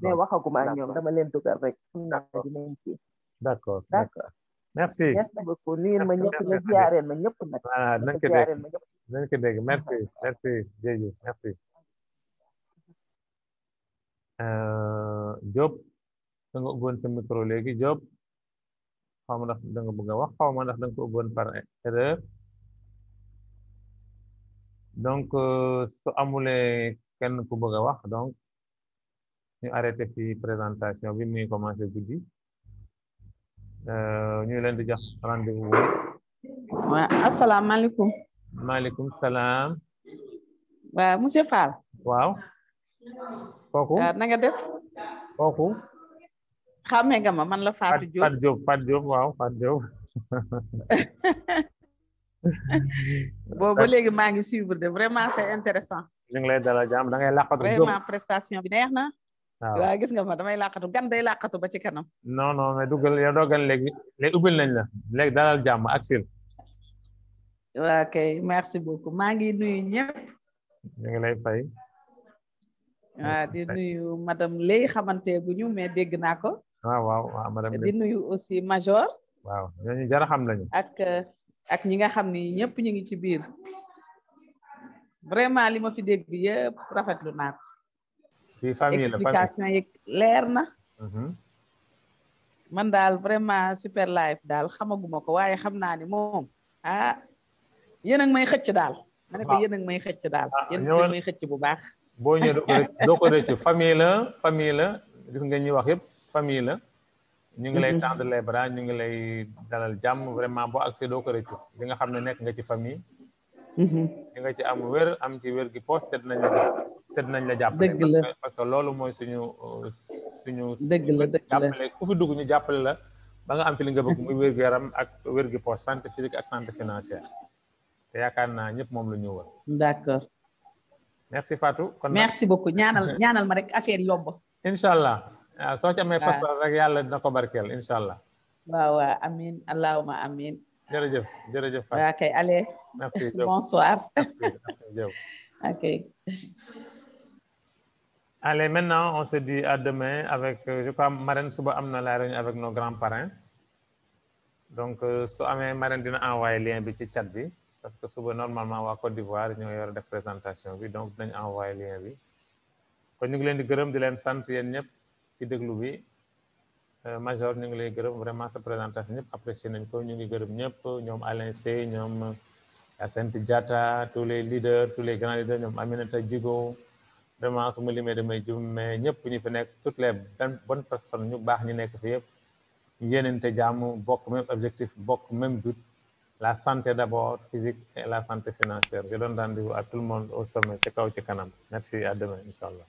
mais waxaguma ñoom dama leen dugal rek xam naa dinañ ci
d'accord merci
beaucoup nuyu ma ñëpp nga ziareel ma ñëpp nag
voilà dinañ ko dégg merci Jeju merci Diop da nga ubboon sa micro léegi Diop xaw ma ndax da nga bëgg a wax xaw ma ndax da nga ko ubboon par erreur donc su amulee kenn ku bëgg a wax donc ñu arrêté fi présentation bi muy commencé guddi ñu leen di jox rendez-vous
waaw asalaamaaleykum
maaleykum salaam
waaw monsieur Fall
waaw kooku
na nga def
kooku
xàmmee nga ma man la Fatou Diop
Fatou Diop waaw Fatou Diop
boobu ba léegi maa ngi suivre de vraiment c'est intéressant
ñu ngi lay dalal jàmm da ngay làqatu
vraiment prestation bi neex na waaw gis nga ma damay làqatu gan day làqatu ba ci kanam
non mais duggal yow doo gan léegi ubbil nañ la léegi dalal jàmm ak sil
waaw kay merci beaucoup maa ngi nuyu ñëpp
ñu ngi lay fay
waaw di nuyu madame Lay xamante guñu mais dégg naa ko
waaw madame
di nuyu aussi major
waaw ñooñu jara xam lañu
ak ñi nga xam ni ñëpp ñu ngi ci biir vraiment li ma fi dégg yëpp rafetlu naa ko explication yi leer na man daal vraiment Superlife daal xamaguma ko waaye xam naa ni moom yéen a ngi may xëcc daal ma ne ko yéen a ngi may xëcc daal yéen a ngi may xëcc bu baax
boo ñëwee doo ko rëcc famille la gis nga ñuy wax yëpp famille la ñu ngi lay tendre les bras ñu ngi lay dalal jàmm vraiment boo accès doo ko rëccu li nga xam ne nekk nga ci famille di nga ci am wér am ci wér gi poste te dinañ la jàppale parce que loolu mooy suñu
dëgg la
jàppale ku fi dugg ñu jàppale la ba nga am fi li nga bëgg muy wér gu yaram ak wér gi poste santé physique ak santé financière te yaakaar naa ñëpp moom la ñu wër
d'accord
merci Fatou kon
merci beaucoup ñaanal ma rek affaire yomb
incha allah soo ci amee passeport rek yàlla dina ko barkeel incha allah
waaw amin allahuma amin
jërëjëf Fatou
waaw kay allez
merci
bonsoir
merci Diop
ok
allez maintenant on se dit à demain avec je crois Marraine suba am na la réunion avec nos grands parrains donc su amee Marraine dina envoyer lien bi ci chat bi parce que suba normalement waa Côte d'Ivoire ñoo yor def présentation bi donc dinañ envoyer lien bi kon ñu ngi leen di gërëm di leen sant yéen ñëpp ci déglu bi Major ñu ngi lay gërëm vraiment sa présentation ñëpp apprécié nañ ko ñu ngi gërëm ñëpp ñoom Alain Sey ñoom Asante Diatta tous les leaders tous les grands leaders ñoom Aminata Djigo vraiment su ma limee damay jum mais ñëpp ñu fi nekk toutes les bonnes personnes ñu baax ñu nekk fi yëpp yéenante jàmm bokk même objectif bokk même but la santé d'abord physique et la santé financière je donne rendez-vous à tout le monde au sommet ci kaw ci kanam merci à demain inchallah